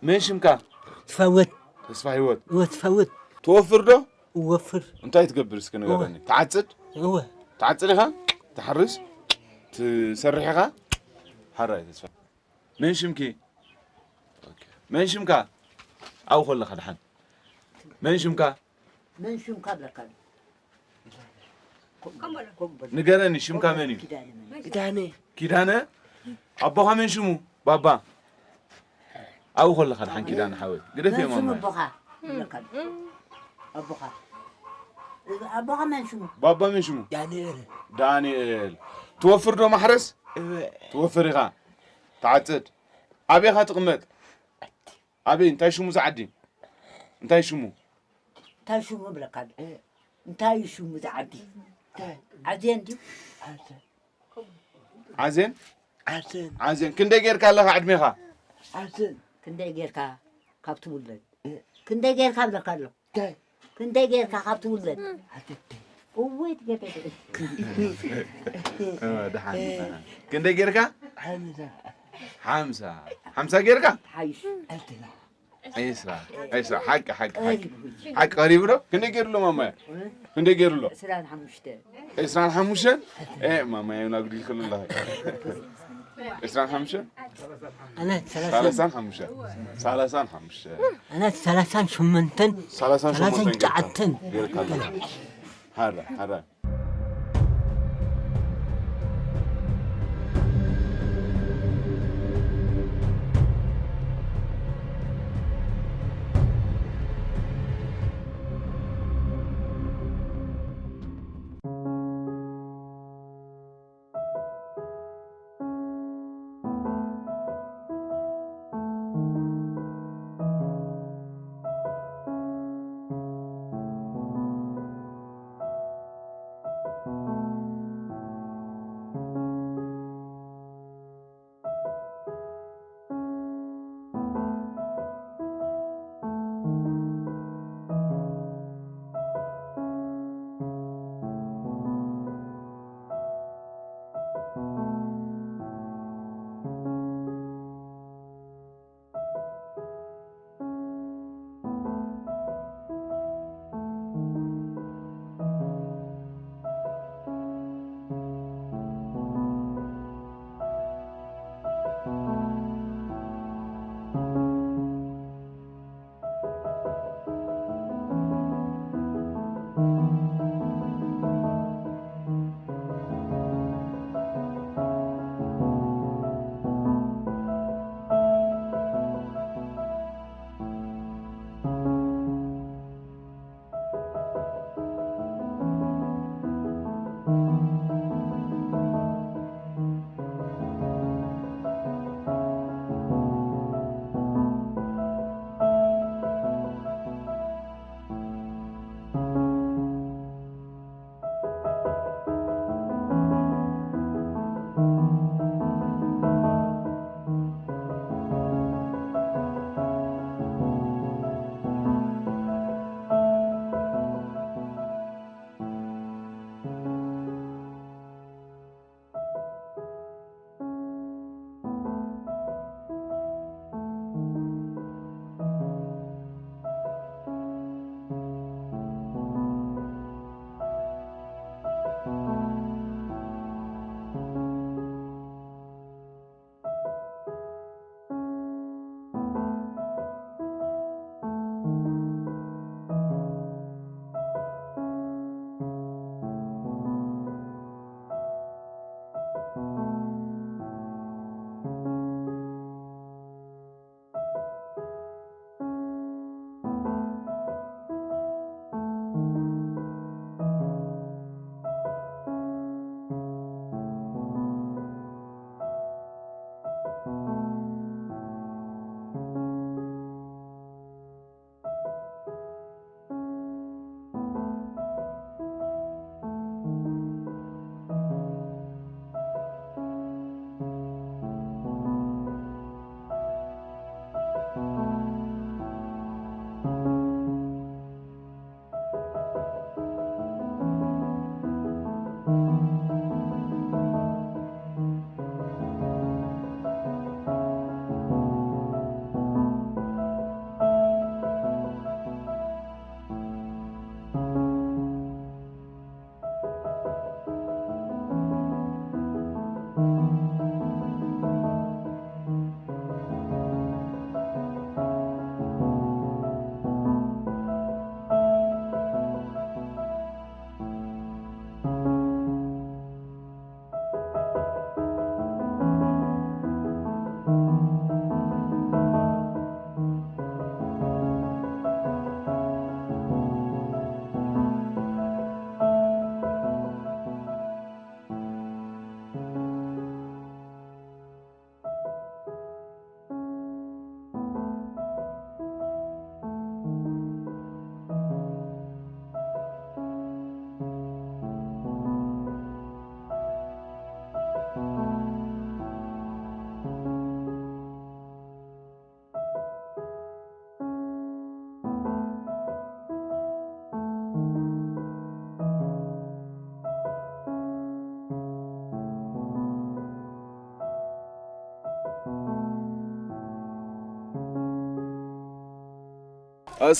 መን ሽምካ? ትፈውት ተስፋ ህይወት። እወ ትፈውት ትወፍር ዶ? እወፍር እንታይ ትገብር እስኪ ንገረኒ። ትዓጽድ? እወ ትዓጽድ ኢኻ? ትሓርስ? ትሰርሕ ኢኻ? ሓራይ ተስፋ። መን ሽምኪ? መን ሽምካ? ኣብኡ ከለኻ ደሓን። መን ሽምካ? መን ሽምካ ኣለካ? ንገረኒ ሽምካ መን እዩ? ዳነ ኪዳነ ኣቦኻ መን ሽሙ? ባባ ኣብኡ ከለኻ ደሓን ኪዳነ ሓወይ ግደፍ እዮም ሽሙ ኣማይ ኣቦኻ ኣለካ? ኣቦኻ ኣቦኻ መን ሽሙ? ባባ መን ሽሙ? ዳንኤል ዳንኤል ትወፍር ዶ ማሕረስ? ትወፍር ኢኻ ትዓጽድ ኣበይ ኢኻ ትቕመጥ? ኣበይ እንታይ ሽሙ ዝዓዲ? እንታይ ሽሙ? እንታይ ሽሙ ብለካ? እንታይ ሽሙ ዝዓዲ? ዓዜን ድዩ? ዓዜን ዓሰን ዓዜን ክንደይ ጌርካ ኣለኻ ዕድሜኻ? ዓሰን ክንደይ ጌርካ ካብ ትውለድ? ክንደይ ጌርካ ኣለካ ኣሎ? እንታይ ክንደይ ጌርካ ካብ ትውለድ? ዓሰን እወይ ትገደደ እ፣ ደሓን ደሓን። ክንደይ ጌርካ? ሓምሳ ሓምሳ ሓምሳ ጌርካ? ሓይሽ ዕልትና ዒስራ ዒስራ ሓቂ ሓቂ ሓቂ ቀሪቡ ሓቂ ቀሪቡ ዶ? ክንደይ ጌርሉ ማማያ? ክንደይ ጌርሉ? ዕስራን ሓሙሽተ ዒስራን ሓሙሽተን? ኤ ማማያ እውን ኣጉዲልክሉ ኣለኺ። ዒስራን ሓሙሽተን? ኣነ ሰላሳ ሰላሳን ሓሙሽተን ሰላሳን ሓሙሽተን ኣነ ሰላሳን ሸሞንተን ሰላሳን ሰላሳን ሸሞንተን ጌርካ ትሽዓተን ጌርካ ኣለኻ። ሓራ ሓራ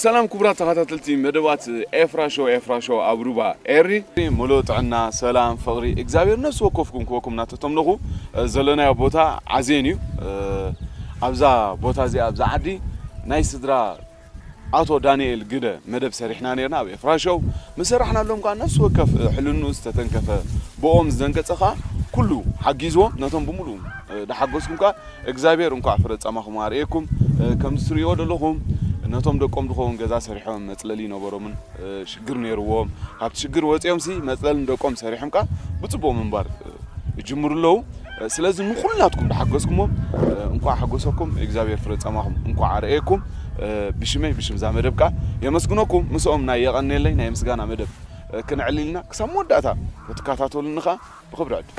ሰላም ክቡራት ተኸታተልቲ መደባት ኤፍራ ሾው፣ ኤፍራ ሾው ኣብ ሩባ ኤሪ። ሙሉእ ጥዕና፣ ሰላም፣ ፍቕሪ እግዚኣብሔር ነፍሲ ወከፍኩም ክወኩም እናተተምነኹ፣ ዘለናዮ ቦታ ዓዜን እዩ። ኣብዛ ቦታ እዚኣ፣ ኣብዛ ዓዲ ናይ ስድራ ኣቶ ዳንኤል ግደ መደብ ሰሪሕና ነርና ኣብ ኤፍራ ሾው። ምስ ሰራሕናሎም ከኣ ነፍሲ ወከፍ ሕልንኡ ዝተተንከፈ፣ ብኦም ዝደንገጸ ከኣ ኩሉ ሓጊዝዎም፣ ነቶም ብምሉእ ደሓገዝኩም ከኣ እግዚኣብሔር እንኳዕ ፍረ ጻማኹም ኣርእየኩም። እ፣ ከምዚ ትርእይዎ ዘለኹም ነቶም ደቆም ዝኸውን ገዛ ሰሪሖም መጽለሊ ይነበሮምን፣ እ፣ ሽግር ነይርዎም። ካብቲ ሽግር ወጺኦምሲ መጽለሊ ንደቆም ሰሪሖም ከኣ ብጽቡቕ ምንባር፣ እ፣ ይጅምሩ ኣለዉ። እ፣ ስለዚ ንኹላትኩም ዝሓገዝኩሞም፣ እ፣ እንኳዕ ሓጎሰኩም፣ እግዚኣብሔር ፍረ ጻማኹም እንኳዕ ኣርእየኩም። እ፣ ብሽመይ ብሽም እዛ መደብ ከኣ የመስግነኩም። ምስኦም ናይ የቐንየለይ ናይ ምስጋና መደብ፣ እ፣ ክነዕልል ኢና። ክሳብ መወዳእታ ክትከታተሉኒ ከኣ ብኽብሪ ዕድም።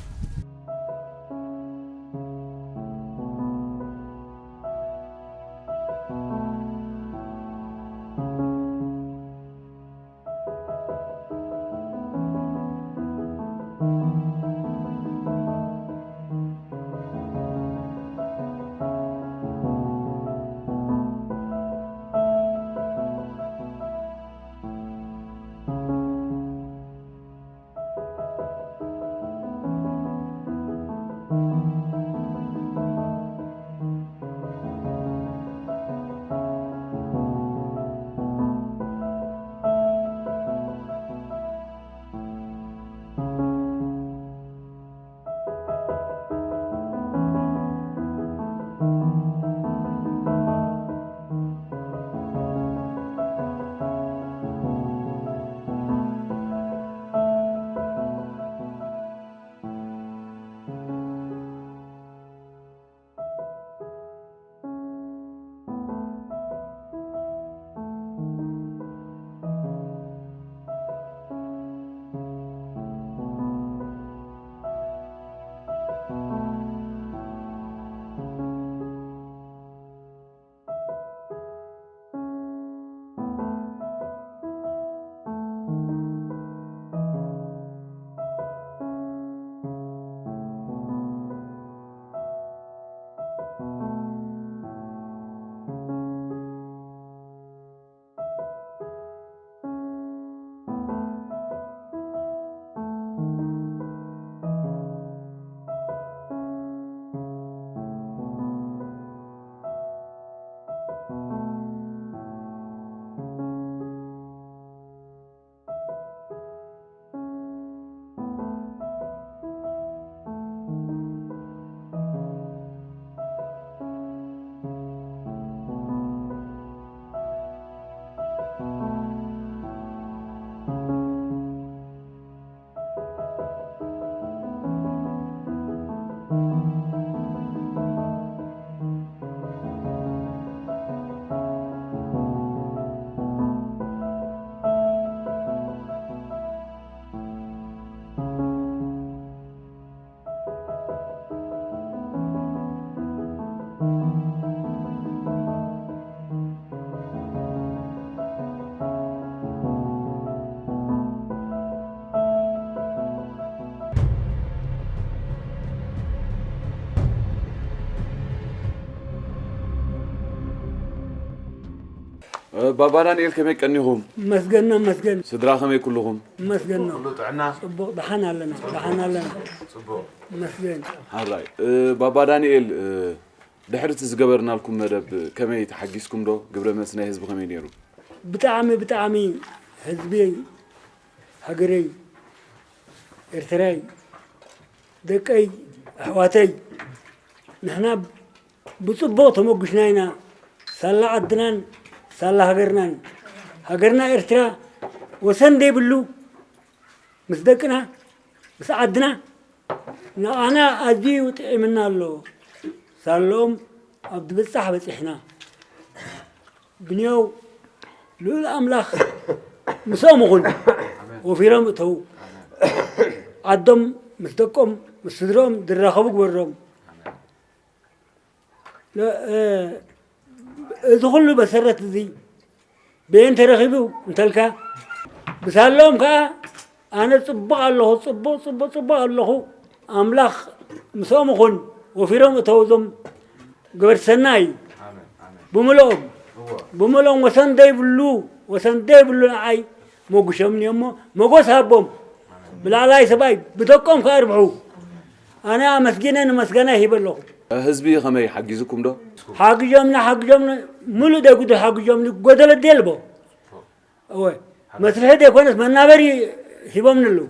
ባባ ዳንኤል፣ ከመይ ቀኒኹም? መስገን ነው፣ መስገን። ስድራ ከመይ ኩልኹም? መስገን ነው። ኩሉ ጥዕና? ጽቡቕ፣ ደሓን ኣለና፣ ደሓን ኣለና። ጽቡቕ። መስገን። ሓራይ፣ እ፣ ባባ ዳንኤል፣ እ፣ ድሕሪ እቲ ዝገበርናልኩም መደብ ከመይ ተሓጊስኩም ዶ? ግብረ መልሲ ናይ ህዝቢ ከመይ ነይሩ? ብጣዕሚ፣ ብጣዕሚ ህዝበይ፣ ሃገረይ፣ ኤርትራይ፣ ደቀይ፣ ኣሕዋተይ፣ ንሕና ብጽቡቕ ተመጒስና ኢና። ሳላ ዓድናን ሳላ ሃገርናን። ሃገርና ኤርትራ ወሰን ዘይብሉ፣ ምስ ደቅና፣ ምስ ዓድና፣ ንዓና ኣዝዩ ጥዒምና ኣሎ። ሳልኦም ኣብ ዝበጻሕ በጺሕና። ብንያው ልኡል ኣምላኽ ምስኦም ይኹን። ወፊሮም እተዉ። ዓዶም ምስ ደቆም፣ ምስ ስድርኦም ዝራኸቡ ግበሮም። ለ-፣ እ፣ እዚ ኩሉ መሰረት እዚ በየን ተረኺቡ እንተልካ፣ ብሳሎም ከኣ ኣነ ጽቡቕ ኣለኹ፣ ጽቡቕ፣ ጽቡቕ፣ ጽቡቕ ኣለኹ። ኣምላኽ ምስኦም ይኹን፣ ወፊሮም እተዉ እዞም ገበርቲ ሰናይ ብምልኦም። ብምሎም ወሰን ዘይብሉ፣ ወሰን ዘይብሉ ንዓይ መጉሾምኒ እሞ፣ መጎስ ሃቦም። ብላዕላይ ሰብኣይ ብደቆም ከኣ ርብሑ። ኣነ ኣመስጊነ ንመስገና ይሂበ ኣለኹ። ህዝቢ ከመይ ሓጊዙኩም ዶ? ሓጊዞምና፣ ሓጊዞምና፣ ምሉእ ደጉዱ ሓጊዞምኒ፣ ጎደለ ደልቦ። እወ፣ መስርሒ ዘይኮነስ መናበሪ ሂቦምኒ ኣለዉ።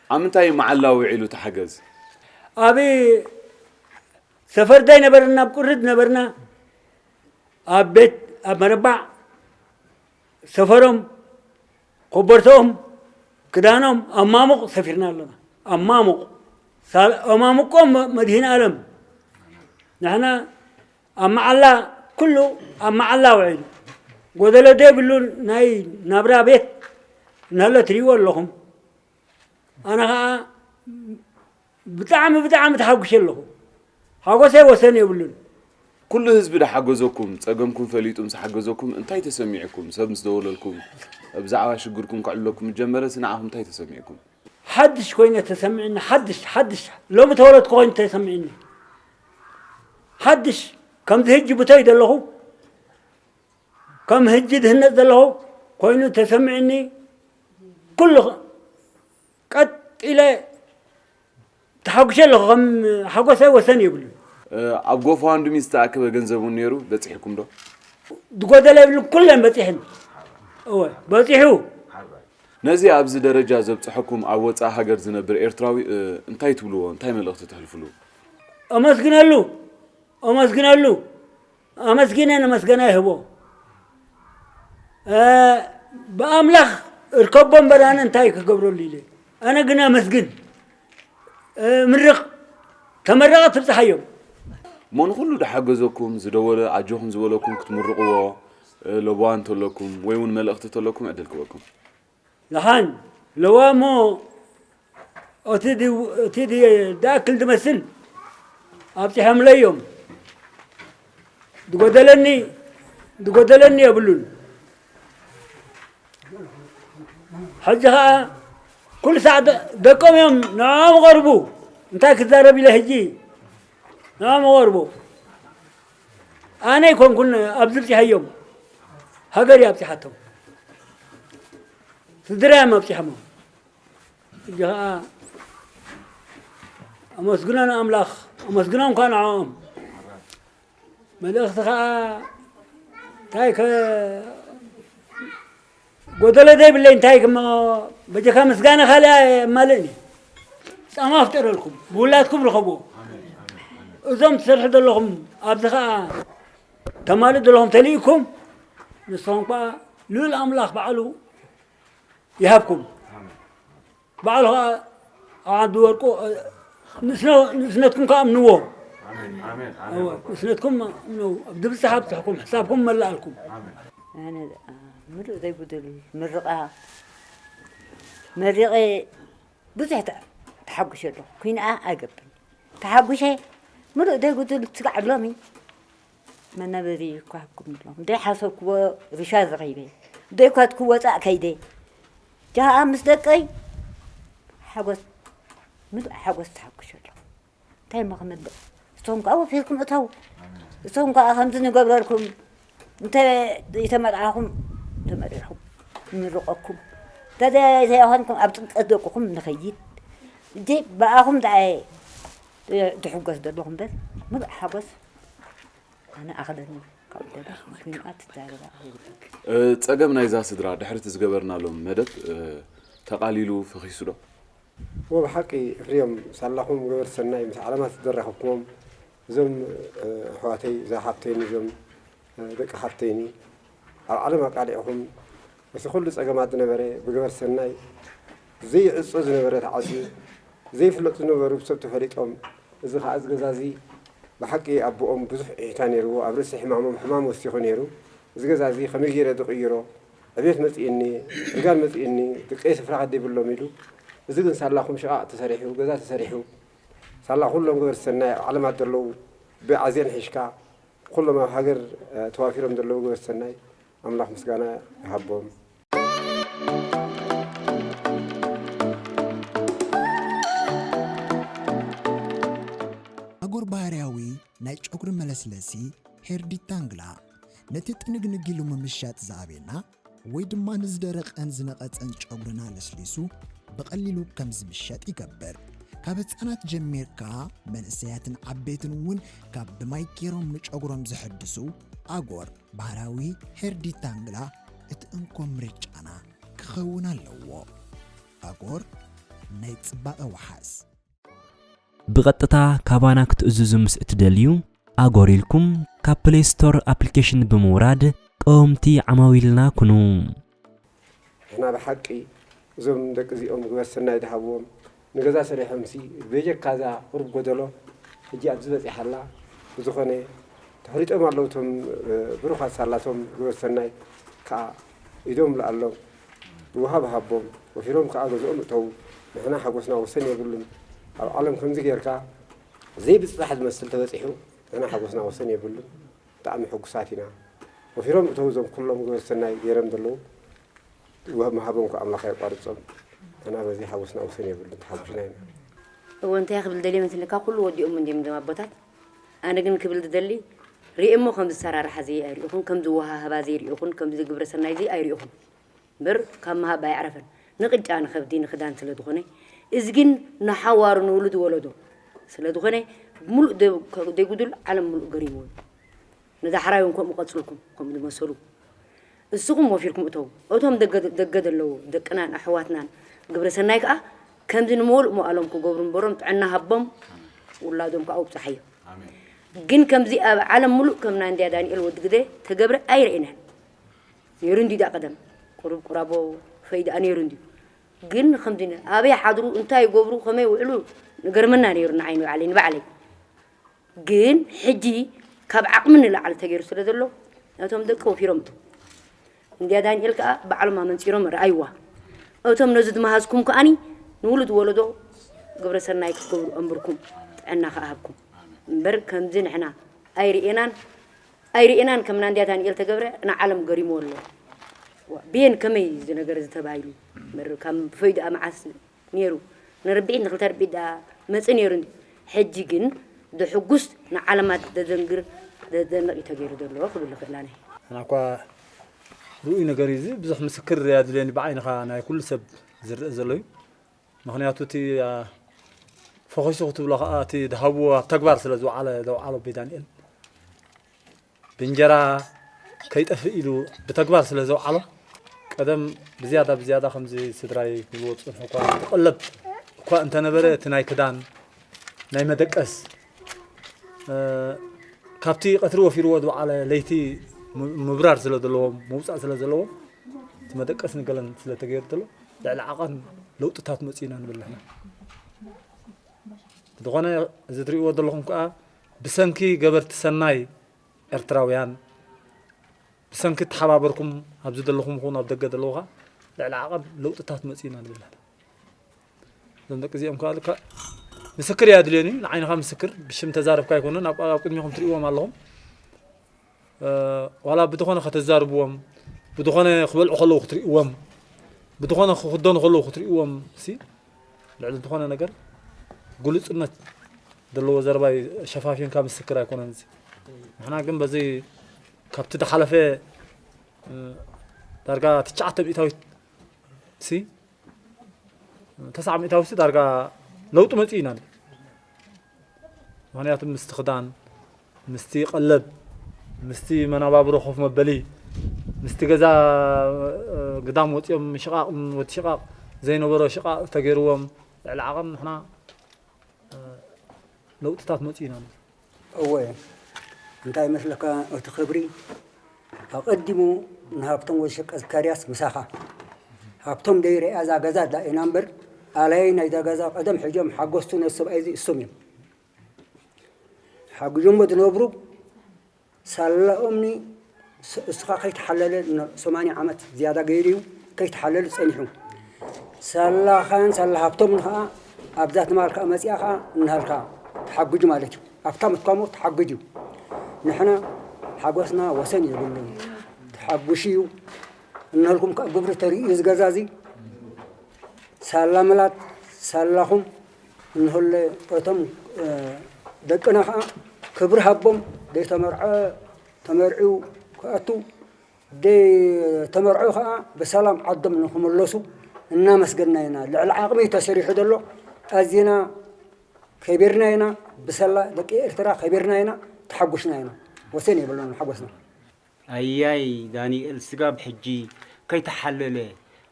ኣብ ምንታይ መዓላ ውዒሉ እቲ ሓገዝ? ኣብ ሰፈር ዘይነበረና፣ ኣብ ቁርድ ነበርና። ኣብ ቤት፣ ኣብ መረባዕ ሰፈሮም፣ ኮበርተኦም፣ ክዳኖም ኣብ ማሙቕ ሰፊርና ኣለና። ኣብ ማሙቕ፣ ሳል-፣ ኣብ ማሙቆም መድሂን ኣለም። ንሕና ኣብ መዓላ፣ ኩሉ ኣብ መዓላ ውዒሉ። ጎደሎ ዘይብሉ ናይ ናብራ ቤት እናሎ ትሪእዎ ኣለኹም። ኣነ ኸዓ ብጣዕሚ፣ ብጣዕሚ ተሓጒሰ ኣለኹ። ሓጎሰይ ወሰን የብሉን። ኩሉ ህዝቢ ድሓገዘኩም፣ ጸገምኩም ፈሊጡ ምስ ሓገዘኩም እንታይ ተሰሚዕኩም? ሰብ ምስ ደወለልኩም፣ ብዛዕባ ሽግርኩም ከዕልለኩም ምስ ጀመረ፣ ንዓኹም እንታይ ተሰሚዕኩም? ሓድሽ ኮይነ ተሰሚዕኒ፣ ሓድሽ፣ ሓድሽ። ሎሚ ተወለድኩ ኮይኑ ተሰሚዕኒ። ሓድሽ፣ ከምዚ ሕጂ ብተይ ዘለኹ፣ ከም ሕጂ ድህነጽ ዘለኹ ኮይኑ ተሰሚዕኒ። ኩሉ ቀጥ ኢለ ተሓጒሰ ኣለኹ፣ ከም ሓጎሰይ ወሰን የብሉን። ኣብ ጎፋንድሚ ዝተኣከበ ገንዘብ እውን ነይሩ፣ በጺሕኩም ዶ? ዝጎደለ የብሉን፣ ኩለን በጺሐን። እወ፣ በጺሑ። ነዚ ኣብዚ ደረጃ ዘብጽሐኩም ኣብ ወጻኢ ሃገር ዝነብር ኤርትራዊ እንታይ ትብልዎ? እንታይ መልእኽቲ ተሕልፍሉ? ኣመስግነሉ፣ ኣመስግነሉ። ኣመስጊነ ንመስገና ይህቦ። ብኣምላኽ እርከቦ እምበር ኣነ እንታይ ክገብረሉ ኢለ። ኣነ ግን ኣመስግን፣ ምርቕ፣ ተመረቐ ትብፅሓዮም። እሞ ንኹሉ ድሓገዘኩም፣ ዝደወለ፣ ኣጆኹም ዝበለኩም ክትምርቕዎ፣ ለበዋ እንተለኩም ወይ እውን መልእኽቲ እንተለኩም ዕድል ክበኩም። ለኻን ለዋ እሞ እቲ ድው- እቲ ድ- ድኣክል ድመስል ኣብፂሖምለይ እዮም። ድጎደለኒ ድጎደለኒ የብሉን። ሕጂ ኸዓ ኩሉ ሳዕ ደ- ደቆም እዮም ንዕኦም ቐርቡ እንታይ ክዛረብ ኢለ ሕጂ ንዕኦም ቐርቡ ኣነ ኣይኮንኩን ኣብዚ ብፂሐዮም ሃገር እያ ኣብፂሓቶም። ስድራዮም ኣብፂሖሞ። ሕጂ ኸዓ ኣመስግኖ ንኣምላኽ ኣመስግኖም ከዓ ንዕኦም። መልእኽቲ ኸዓ እንታይ ከ ጎደሎ ዘይብለይ እንታይ ክመ በጀካ ምስጋና ካልእ የማልእን እየ። ፃማ ኣፍጠረልኩም ብውላድኩም ርኸብዎ። እዞም ትሰርሑ ዘለኹም ኣብዚ ኸዓ ተማልእ ዘለኹም ተልኢኩም ንስኹም ከዓ ልኡል ኣምላኽ ባዕሉ ይሃብኩም። ባዕሉ ኸዓ ኣብ ዓዲ ወርቁ ንእስነትኩም ከዓ እምንዎ። ንእስነትኩም እምንዎ። ኣብ ድብፅሕ ኣብፅሕኩም ሕሳብኩም መላኣልኩም። ኣነ ምሉእ ዘይጉድል ምርቓ መሪቐ ብዙሕ ተሓጒሸ ኣለኹ። ኩናኣ ኣይገብን ተሓጒሸ ምሉእ ዘይጉድል ስጋዕ ሎሚ መናበሪ ይኳሃኩም ኣሎ። ዘይሓሰብክዎ ርሻ ረኺበ፣ ዘይኳትኩዎ ወፃእ ከይደ፣ ጃሃ ምስ ደቀይ ሓጎስ፣ ምሉእ ሓጎስ ተሓጉሸ ኣለኹ። እንታይ እሞ ክምልእ? እቶም ከዓ ወፊርኩም እተው። እቶም ከዓ ከምዚ ንገብረልኩም፣ እንተ ዘይተመርዓኹም ተመሪዕኹም ንምርቐኩም። እንተ ዘይተኾንኩም ኣብ ጥምቀት ደቅኹም ንኸይድ። እጂ ብኣኹም ደኣ እየ ድሕጎስ ዘለኹ እምበር ምሉእ ሓጎስ ኣነ ኣኽለኒ ካብ ደበ ኩናት ትዛረባ ኣይብለን። ጸገም ናይዛ ስድራ ድሕሪ እቲ ዝገበርናሎም መደብ ተቓሊሉ ፈኺሱ ዶ? እወ ብሓቂ ኤፍሬም ሳላኹም ገበርቲ ሰናይ ምስ ዓለማት ዝደረኸብኩሞም እዞም ኣሕዋተይ እዛ ሓፍተይኒ እዞም ደቂ ሓፍተይኒ ኣብ ዓለም ኣቃሊዕኹም እቲ ኩሉ ጸገማት ዝነበረ ብገበርቲ ሰናይ ዘይዕጾ ዝነበረ ተዓጽዩ ዘይፍለጡ ዝነበሩ ብሰብ ተፈሊጦም እዚ ኸዓ እዚ ገዛ እዚ ብሓቂ ኣቦኦም ብዙሕ ዒሕታ ነይርዎ ኣብ ርእሲ ሕማሞም ሕማም ወሲኹ ነይሩ እዚ ገዛ እዚ ከመይ ገይረ ዝቕይሮ ዕቤት መፂእኒ እርጋን መፂእኒ ደቀይ ስፍራ ከደይብሎም ኢሉ እዚ ግን ሳላኹም ሽቓቕ ተሰሪሑ ገዛ ተሰሪሑ ሳላ ኩሎም ገበርቲ ሰናይ ኣብ ዓለማት ዘለዉ ብዓዜን ሒሽካ ኩሎም ኣብ ሃገር ተዋፊሮም ዘለዉ ገበርቲ ሰናይ ኣምላኽ ምስጋና ይሃቦም። ኣጎር ባህርያዊ ናይ ጨጉሪ መለስለሲ ሄር ዲታንግላ ነቲ ጥንግንግ ኢሉ ምምሻጥ ዝኣበየና ወይ ድማ ንዝደረቐን ዝነቐጸን ጨጉርና ለስሊሱ ብቐሊሉ ከም ዝምሸጥ ይገብር። ካብ ህጻናት ጀሚርካ መንእሰያትን ዓበይትን እውን ካብ ብማይ ገይሮም ንጨጉሮም ዘሐድሱ ኣጎር ባህላዊ ሄር ዲታንግላ እቲ እንኮ ምርጫና ክኸውን ኣለዎ። ኣጎር ናይ ጽባቐ ወሓስ። ብቐጥታ ካባና ክትእዝዙ ምስ እትደልዩ፣ ኣጎር ኢልኩም ካብ ፕሌይ ስቶር ኣፕሊኬሽን ብምውራድ ቀወምቲ ዓማዊልና ኩኑ። ንሕና ብሓቂ እዞም ደቂ እዚኦም ግበር ሰናይ ድሃብዎም ንገዛ ሰሪሖምሲ በጀካ እዛ ቁሩብ ጎደሎ ሕጂ ኣብዚ በፂሓ ኣላ። ብዝኾነ ተሕሪጦም ኣለዉ እቶም ብሩኻት ሳላቶም ግበር ሰናይ ከዓ ኢዶም ልኣሎም። ይወሃብ ሃቦም ወፊሮም ከዓ ገዝኦም እተዉ። ንሕና ሓጎስና ወሰን የብሉን። ኣብ ዓለም ከምዚ ጌርካ ዘይብፅፃሕ ዝመስል ተበፂሑ ንሕና ሓጎስና ወሰን የብሉን። ብጣዕሚ ሕጉሳት ኢና። ወፊሮም እተዉ እዞም ኩሎም ግበር ሰናይ ገይሮም ዘለዉ። ወሃብ መሃቦም ከዓ ኣምላኽ የቋርፆም። ንሕና በዚ ሓጎስና ወሰን የብሉን። ተሓጒስና ኢና። እወ እንታይ ክብል ደልየ መስልካ ኩሉ ወዲኦም እንዲም ዞም ኣቦታት። ኣነ ግን ክብል ዝደሊ ርእየሞ ከም ዝሰራርሓ ዘይ ኣይርእኹን ከም ዝወሃሃባ ዘይርእኹን ከም ዝግብረ ሰናይ ዘይ ኣይርእኹን። እምበር ካብ ምሃብ ኣይዕረፈን። ንቕጫ ንኸብዲ ንኽዳን ስለ ዝኾነ እዚ ግን ንሓዋሩ ንውሉድ ወለዶ ስለ ዝኾነ ሙሉእ ደ- ከ- ደይጉዱል ዓለም ሙሉእ ገሪምዎ እዩ። ንዳሕራይ እውን ከምኡ ቀጽልኩም ከምኡ ዝመሰሉ እስኹም ወፊርኩም እተው። እቶም ደገ ደገ ዘለዉ ደቅናን ኣሕዋትናን ግብረ ሰናይ ከኣ ከምዚ ንመወልእ መዋእሎም ክገብሩ እምበሮም ጥዕና ሃቦም ውላዶም ከኣ ውብጽሓዮ። ግን ከምዚ ኣብ ዓለም ሙሉእ ከም ናይ እንድያ ዳንኤል ወዲ ግደ ተገብረ ኣይረእናን። ነይሩ እንድዩ ዳ ቀደም ቁሩብ ቁራቦ ፈይድኣ ነይሩ እንድዩ። ግን ከምዚ ነ- ኣበይ ሓድሩ እንታይ ይገብሩ ከመይ ውዕሉ ንገርመና ነይሩ ንዓይ ንባዕለይ ንባዕለይ። ግን ሕጂ ካብ ዓቕሚ ንላዕሊ ተገይሩ ስለ ዘሎ ነቶም ደቂ ወፊሮም እቶም እንድያ ዳንኤል ከኣ ባዕሎም ኣመንጺሮም ረኣይዋ። እቶም ነዚ ዝመሃዝኩም ከኣኒ ንውሉድ ወለዶ ግብረ ሰናይ ክትገብሩ ኣንብርኩም ጥዕና ከኣ ሃብኩም እምበር ከምዚ ንሕና ኣይርእናን ኣይርእናን ከምና እንድያ ዳንኤል ተገብረ ንዓለም ገሪምዎ ኣሎ። ዋ፣ ብየን ከመይ እዚ ነገር እዚ ተባሂሉ እምበር ካብ ፈይድኣ መዓስ ነይሩ ንርብዒት ንክልተ ርብዒት ደኣ መጽእ ነይሩ እንዲ ሕጂ ግን ድሕጉስ ንዓለማት ደደንግር ደደንቕ እዩ ተገይሩ ዘሎ ክብል ይኽእል ኣነ። ኣና እኳ ርኡይ ነገር እዩ እዚ ብዙሕ ምስክር ኣድልየኒ ብዓይንኻ ናይ ኩሉ ሰብ ዝረአ ዘሎ እዩ ምኽንያቱ እቲ ፈኺሱ ክትብሎ ከዓ እቲ ድሃብዎ ኣብ ተግባር ስለ ዝወዓለ ዘውዓሎ ኣቦይ ዳንኤል ብእንጀራ ከይጠፍእ ኢሉ ብተግባር ስለ ዘውዓሎ ቀደም ብዝያዳ ብዝያዳ ከምዚ ስድራይ ክብልዎ ዝፅንሑ እኳ እቲ ቀለብ እኳ እንተነበረ እቲ ናይ ክዳን ናይ መደቀስ ካብቲ ቀትሪ ወፊርዎ ዝወዓለ ለይቲ ምብራር ስለ ዘለዎም ምውፃእ ስለ ዘለዎም እቲ መደቀስ ንገለን ስለ ተገይሩ ተሎ ልዕሊ ዓቐን ለውጥታት መፅኡ ኢና ንብል ንሕና ብዝኾነ እዚ ትሪእዎ ዘለኹም ከዓ ብሰንኪ ገበርቲ ሰናይ ኤርትራውያን ብሰንኪ ተሓባበርኩም ኣብዚ ዘለኹም ይኹን ኣብ ደገ ዘለዉ ከዓ ልዕሊ ዓቐን ለውጥታት መፂኡ ኢና ንብል ንሕና እዞም ደቂ እዚኦም ከዓ ልካ ምስክር እየ ኣድልዮኒ ንዓይንኻ ምስክር ብሽም ተዛረብካ ኣይኮነን ኣብ ኣብ ቅድሚኹም ትሪእዎም ኣለኹም ዋላ ብዝኾነ ከተዛርብዎም ብዝኾነ ክበልዑ ከለዉ ክትሪእዎም ብዝኾነ ክኽደኑ ከለዉ ክትሪእዎም ሲ ልዕሊ ዝኾነ ነገር ግሉፅነት ዘለዎ ዘረባ ሸፋፊንካ ምስክር ኣይኮነን እዚ ንሕና ግን በዚ ካብቲ ዝሓለፈ ዳርጋ ትሽዓተ ሚእታዊት ሲ ተስዓ ሚእታዊ ሲ ዳርጋ ለውጢ መፂኡ ኢና ምክንያቱ ምስቲ ክዳን ምስቲ ቀለብ ምስቲ መናባብሮ ኮፍ መበሊ ምስቲ ገዛ ግዳም ወፂኦም ሽቓቕ ወዲ ሽቓቕ ዘይነበሮ ሽቓቕ ተገይርዎም ልዕሊ ዓቐን ንሕና ለውጥታት መፂኡ ኢና እወ እንታይ ይመስለካ እቲ ክብሪ ኣቐዲሙ ንሃብቶም ወሸቀ ዘካርያስ ምሳኻ ሃብቶም ደይረኣያ እዛ ገዛ ኣላ ኢና እምበር ኣላዪ ናይዛ ገዛ ቀደም ሕጆም ሓጎስቱ ነዚ ሰብኣይ እዚ እሶም እዮም ሓጊዞሞ ዝነብሩ ሳላኦምኒ እስኻ ከይተሓለለ ሰማንያ ዓመት ዝያዳ ገይሩ እዩ ከይተሓለለ ፀኒሑ ሳላኻን ሳላ ሃብቶምን ከዓ ኣብዛ ትማል ከዓ መፂኣ ከዓ እናሃልካ ተሓጉጁ ማለት እዩ ኣብታ ምትኳሞ ተሓጉጅ እዩ ንሕና ሓጎስና ወሰን የብሉን ተሓጉሽ እዩ እናልኩም ከዓ ግብሪ ተርእዩ እዚ ገዛ እዚ ሳላ ምላት ሳላኹም እንሆለ እቶም ደቅና ከዓ ክብሪ ሃቦም ዘይተመርዐ ተመርዕዩ ክኣቱ፣ ዘይተመርዑ ኸዓ ብሰላም ዓዶም ንኽምለሱ እናመስገንና ኢና። ልዕሊ ዓቕሚ ተሰሪሑ ዘሎ ኣዚና ከቢርና ኢና። ብሰላ ደቂ ኤርትራ ከቢርና ኢና፣ ተሓጒስና ኢና። ወሰን የብሉን ሓጎስና። ኣያይ ዳንኤል፣ ስጋብ ሕጂ ከይተሓለለ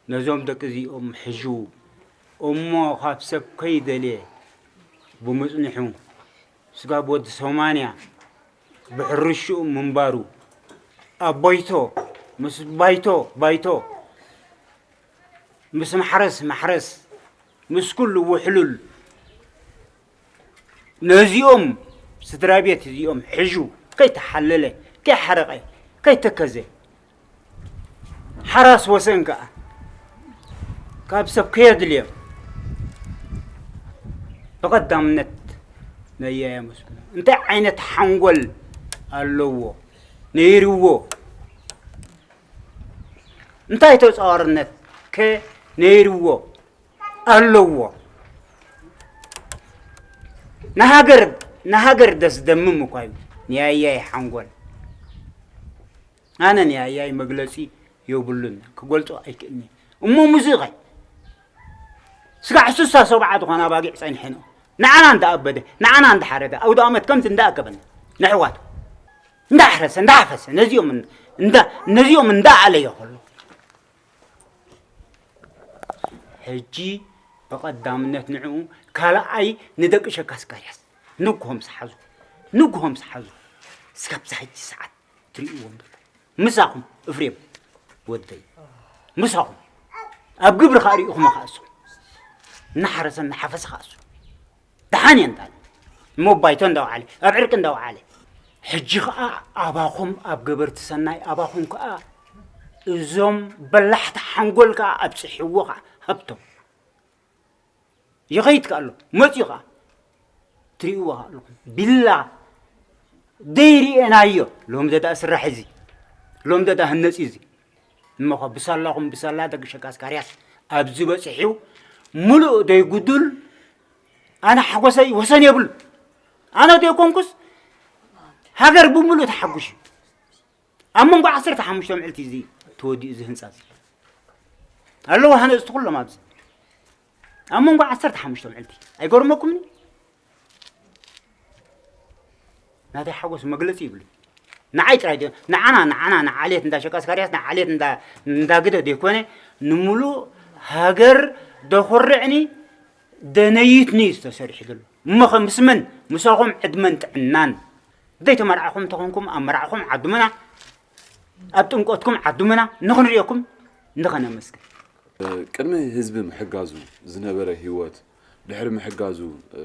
ነዞም ደቂ እዚኦም ሕሹ እሞ ካብ ሰብ ከይደልየ ብምጽንሑ፣ ስጋብ ወዲ ሰማንያ ብሕርሽኡ ምንባሩ፣ ኣብ ባይቶ፣ ምስ ባይቶ፣ ባይቶ፣ ምስ ማሕረስ፣ ማሕረስ፣ ምስ ኩሉ ውሕሉል፣ ነዚኦም ስድራ ቤት እዚኦም ሕሹ ከይተሓለለ፣ ከይሓረቐ፣ ከይተከዘ፣ ሓራስ ወሰን ከኣ ካብ ሰብ ከየድልዮም ብቐዳምነት ነያይ ኣመስግኖ። እንታይ ዓይነት ሓንጎል ኣለዎ፣ ነይርዎ? እንታይ ተጻዋርነት ከ ነይርዎ፣ ኣለዎ? ንሃገር፣ ንሃገር ደስ ደምም እኳ እዩ፣ ንያያይ ሓንጎል። ኣነ ንያያይ መግለጺ የብሉን፣ ክገልጾ ኣይክእልኒ። እሞ ሙዚቐ ስጋዕ ስሳ ሰብዓ ዝኾና ኣባጊዕ ጸኒሐንኦ። ንዓና እንዳኣበደ፣ ንዓና እንዳሓረደ፣ ኣውደ ኣመት ከምዚ እንዳኣከበና፣ ነሕዋቱ እንዳሕረሰ፣ እንዳሓፈሰ፣ ነዚኦም እንዳ-፣ ነዚኦም እንዳኣለዮ ከሎ፣ ሕጂ ብቐዳምነት ንዕኡ፣ ካልኣይ ንደቂ ሸካ ስካርያስ ንግሆም ዝሓዙ፣ ንግሆም ዝሓዙ። እስካብ ዛ ሕጂ ሰዓት ትርእይዎም ዘለኹም። ምሳኹም እፍሬም ወደይ፣ ምሳኹም ኣብ ግብሪ ከኣ ርኢኹም ከኣ እሱ እናሓረሰ እናሓፈሰ ከኣ እሱ ደሓን እየ እንዳለ፣ እሞ ባይቶ እንዳወዓለ፣ ኣብ ዕርቂ እንዳወዓለ፣ ሕጂ ከኣ ኣባኹም ኣብ ገበርቲ ሰናይ፣ ኣባኹም ከኣ እዞም በላሕቲ ሓንጎል ከኣ ኣብጽሕዎ ከኣ ሃብቶም። ይኸይድ ከኣ ኣሎ፣ መጽዩ ከኣ ትርእይዎ ከኣ ኣለኹም። ቢላ ደይርኤናዮ፣ ሎም ዘዳ ስራሕ እዚ፣ ሎም ዘዳ ህነጺ እዚ። እሞኸ ብሳላኹም፣ ብሳላ ደቂ ሸካ ስካርያስ ኣብዚ በጺሑ፣ ምሉእ ደይጉዱል፣ ኣነ ሓጎሰይ ወሰን የብሉ። ኣነ ዘይኮንኩስ፣ ሃገር ብምሉእ ተሓጉሽ እዩ። ኣብ መንጎ ዓሰርተ ሓሙሽተ ምዕልቲ እዚ ተወዲኡ እዚ ህንጻ እዚ። ኣለዉ ሃነጽቲ ኩሎም ኣብዚ። ኣብ መንጎ ዓሰርተ ሓሙሽተ ምዕልቲ። ኣይገርመኩምን? ናተይ ሓጎስ መግለጺ ይብሉ። ንዓይ ጥራይ ደ-፣ ንዓና፣ ንዓና፣ ንዓሌት እንዳ ሸቃ ስካርያስ፣ ንዓሌት እንዳ፣ እንዳ ግደ ደይኮነ፣ ንምሉእ ሃገር ደኹርዕኒ፣ ደነይትኒ እዩ ዝተሰሪሑ ዘሎ። እሞ ኸ ምስ መን? ምሳኹም ዕድመን ጥዕናን። ዘይተመርዓኹም እንተኾንኩም፣ ኣብ መርዓኹም ዓድሙና፣ ኣብ ጥምቀትኩም ዓድሙና፣ ንኽንሪኦኩም፣ ንኸነመስግን። ቅድሚ ህዝቢ ምሕጋዙ ዝነበረ ህይወት፣ ድሕሪ ምሕጋዙ፣ እ፣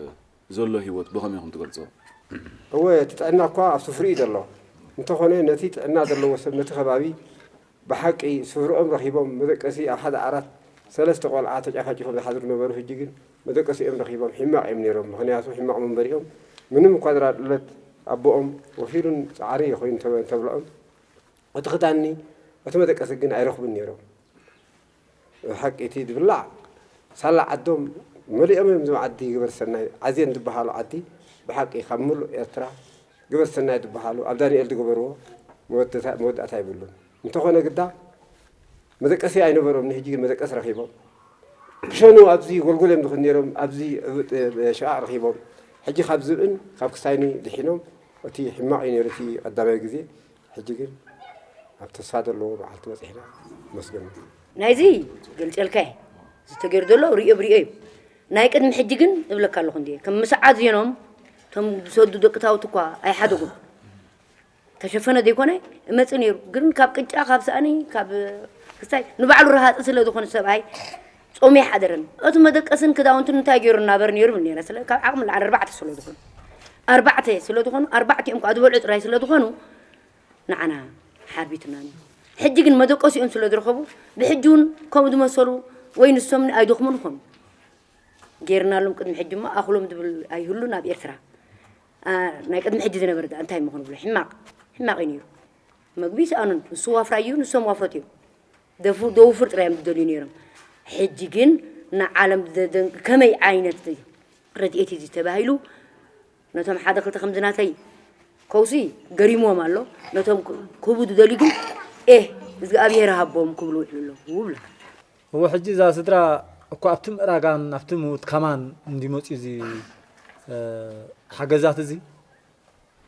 ዘሎ ህይወት ብኸመይ ኢኹም ትገልጽዎ? እወ፣ እቲ ጥዕና እኳ ኣብ ስፍርኡ እዩ ዘሎ። እንተኾነ፣ ነቲ ጥዕና ዘለዎ ሰብ፣ ነቲ ከባቢ ብሓቂ ስፍርኦም ረኺቦም፣ መደቀሲ ኣብ ሓደ ዓራት ሰለስተ ቆልዓ ተጫፋጭፎም ዝሓድሩ ነበሩ። ሕጂ ግን መደቀሲኦም ረኺቦም፣ ሕማቕ እዮም ነይሮም። ምኽንያቱ፣ ሕማቕ መንበሪኦም ምንም እኳ ድራር ዕለት ኣቦኦም ወፊሩን ጻዕሪ ኮይኑ ተበ-፣ ተብልዖም፣ እቲ ክዳኒ፣ እቲ መደቀሲ ግን ኣይረኽቡን ነይሮም። ብሓቂ እቲ ዝብላዕ ሳላ ዓዶም መሊኦም እዮም። እዞም ዓዲ ግበር ሰናይ ዓዜን ዝበሃሉ ዓዲ ብሓቂ ካብ ምሉእ ኤርትራ ግበር ሰናይ ዝበሃሉ ኣብ ዳንኤል ዝገበርዎ መወደታ-፣ መወዳእታ የብሉን። እንተኾነ ግዳ መደቀሲ ኣይነበሮም፣ ንሕጂ ግን መደቀሲ ረኺቦም። ክሸኑ ኣብዚ ጎልጎል እዮም ዝኹን ነይሮም፣ ኣብዚ ዕብጥ፣ እ፣ ሸቓቕ ረኺቦም። ሕጂ ካብ ዝብእን ካብ ክሳይኒ ድሒኖም፣ እቲ ሕማቕ እዩ ነይሩ እቲ ቀዳማይ ግዜ። ሕጂ ግን ኣብ ተስፋ ዘለዎ መዓልቲ በጺሕና፣ መስገን። ናይዚ ገልጸልካ እየ። ዝተገይሩ ዘሎ ርእዮ ብርእዮ እዩ። ናይ ቅድሚ ሕጂ ግን እብለካ ኣለኹ እንድየ። ከም ምስ ዓዝዮኖም እቶም ዝሰዱ ደቂ ታቦት እኳ ኣይሓደጉን። ተሸፈነ ዘይኮነ እመጽእ ነይሩ። ግን ካብ ቅጫ፣ ካብ ሳእኒ፣ ካብ ክስታይ ንባዕሉ ረሃጺ ስለ ዝኾነ ሰብኣይ ጾም ኣይሓደረን። እቲ መደቀስን ክዳውንትን እንታይ ገይሩ እናበር ነይሩ ብል ነይረ። ስለ ካብ ዓቕሚ ንላዕሊ ኣርባዕተ ስለ ዝኾኑ፣ ኣርባዕተ ስለ ዝኾኑ፣ ኣርባዕቲኦም ከኣ ዝበልዑ ጥራይ ስለ ዝኾኑ፣ ንዓና ሓርቢትና ነይሩ። ሕጂ ግን መደቀሲኦም ስለ ዝረኸቡ፣ ብሕጂ እውን ከምኡ ዝመሰሉ ወይ ንሶምኒ ኣይደኽሙን ይኾኑ። ጌርናሎም ቅድሚ ሕጂ እሞ ኣኽሎም ዝብል ኣይህሉን ኣብ ኤርትራ። ኣ፣ ናይ ቅድሚ ሕጂ ዝነበረ ደኣ እንታይ ምኾኑ ብሎ፣ ሕማቕ፣ ሕማቕ እዩ ነይሩ። መግቢ ይሰኣኑን፣ ንሱ ዋፍራይ እዩ፣ ንሶም ዋፍረት እዮም። ደፉ-፣ ደውፍር ጥራይ እዮም ዝደልዩ ነይሮም። ሕጂ ግን ንዓለም ዘደንቅ ከመይ ዓይነት እዩ ረድኤት እዩ ተባሂሉ፣ ነቶም ሓደ ክልተ ከምዚ ናተይ ከውሲ ገሪምዎም ኣሎ። ነቶም ክ- ክህቡ ዝደልዩ ግን ኤህ እግዚኣብሔር ሃቦም ክብሉ ውዕሉ ኣለዉ ብለካ። እወ፣ ሕጂ እዛ ስድራ እኳ ኣብቲ ምእራጋን ኣብቲ ምውት ከማን እንዲመፅኡ እዚ እ፣ ሓገዛት እዚ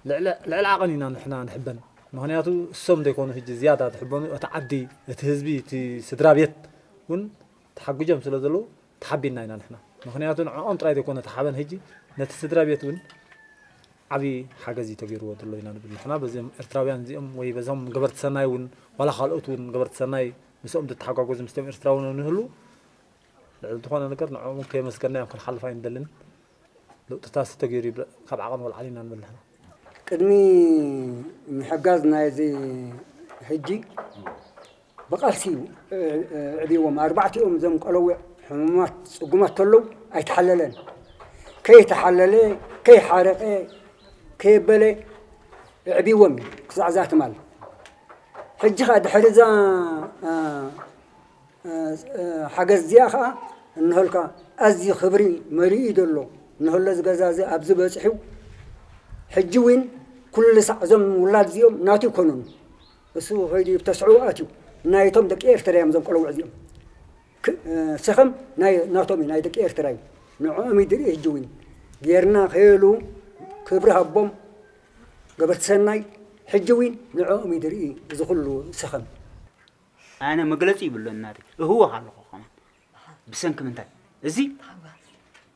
ልዕሊ ልዕሊ ዓቐን ኢና ንሕና ንሕበን። ምኽንያቱ እሶም ዘይኮኑ ሕጂ ዝያዳ ዝሕበኑ እቲ ዓዲ፣ እቲ ህዝቢ፣ እቲ ስድራ ቤት እውን ተሓጒጆም ስለ ዘለዉ ተሓቢንና ኢና ንሕና። ምኽንያቱ ንዕኦም ጥራይ ዘይኮነ ተሓበን ሕጂ ነቲ ስድራ ቤት እውን ዓብዪ ሓገዝ እዩ ተገይርዎ ዘሎ ኢና ንብል ንሕና። በዚኦም ኤርትራውያን እዚኦም ወይ በዞም ገበርቲ ሰናይ እውን ዋላ ካልኦት እውን ገበርቲ ሰናይ ምስኦም ዝተሓጓጎዙ ምስቶም ኤርትራውያን እውን ይህሉ ልዕሊ ዝኾነ ነገር ንዕኦም እውን ከየመስገና እዮም ክንሓልፍ ኣይንደልን። ለውጥታት ተገይሩ ይብለ ካብ ዓቐን ወልዓል ኢና ንብል ንሕና። ቅድሚ ምሕጋዝ ናይዚ ሕጂ ብቓልሲ እዩ፣ እ፣ እ፣ ዕብይዎም ኣርባዕቲኦም እዞም ቆለውዕ ሕሙማት ጽጉማት ተለዉ ኣይተሓለለን። ከይተሓለለ፣ ከይሓረቐ፣ ከየበለ ኣዕብይዎም እዩ ክሳዕ እዛ ትማል። ሕጂ ኸኣ ድሕሪ እዛ፣ እ፣ እ፣ እ፣ ሓገዝ እዚኣ ኸኣ እንሆልካ ኣዝዩ ክብሪ መሊኡ እዩ ዘሎ። እንሆሎ እዚ ገዛ እዚ ኣብዚ በጺሑ ሕጂ እውን ኩሉ ሳዕ እዞም ውላድ እዚኦም ናቱ ኣይኮኑን። እሱ ኸይዱ ተስዕኡ ኣትዩ ናይቶም ደቂ ኤርትራ እዮም እዞም ቆለውዕ እዚኦም። ክ-፣ እ፣ ሰኸም ናይ ናቶም እዩ፣ ናይ ደቂ ኤርትራ እዩ። ንዕኦም እዩ ድርኢ ሕጂ እውን ጌርና ከየሉ ክብሪ ሃቦም ገበርቲ ሰናይ ሕጂ እውን ንዕኦም እዩ ድርኢ እዚ ኩሉ ሰኸም። ኣነ መግለጺ ይብሎን እናተይ እህወኽ ኣለኹ ከማን። ብሰንኪ ምንታይ? እዚ፣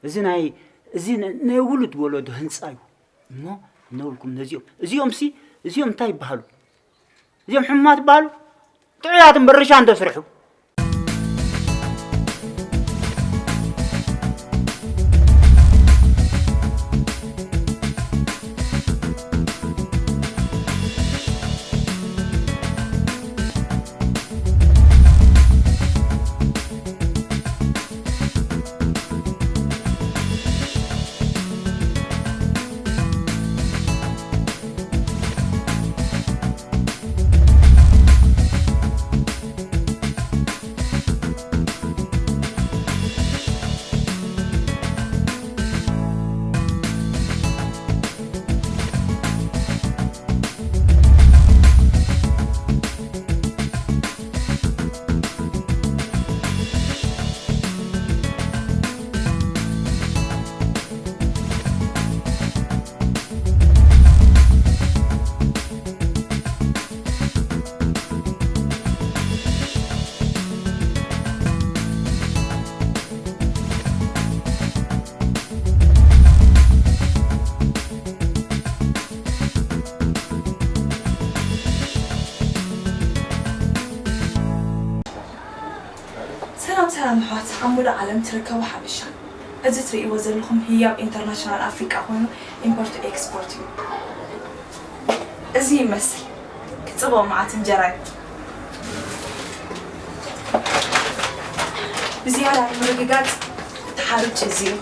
እዚ ናይ፣ እዚ ን-፣ ናይ ውሉድ ወለዶ ህንጻ እዩ። እሞ እነብልኩም ነዚኦም። እዚኦም ሲ፣ እዚኦም እንታይ ይበሃሉ? እዚኦም ሕሙማት ይበሃሉ? ጥዑያት እምበር ርሻ እንተስርሑ። ሰላም ሰላም ኣሕዋት ኣብ ሙሉእ ዓለም ትርከቡ ሓበሻ፣ እዚ ትርእይዎ ዘለኹም ህያብ ኢንተርናሽናል ኣፍሪቃ ኮይኑ ኢምፖርት ኤክስፖርት እዩ። እዚ ይመስል ክጽብቕ መዓት እንጀራ እዩ። ብዝያዳ ንምርግጋጽ እቲ ሓርጭ እዚ እዩ።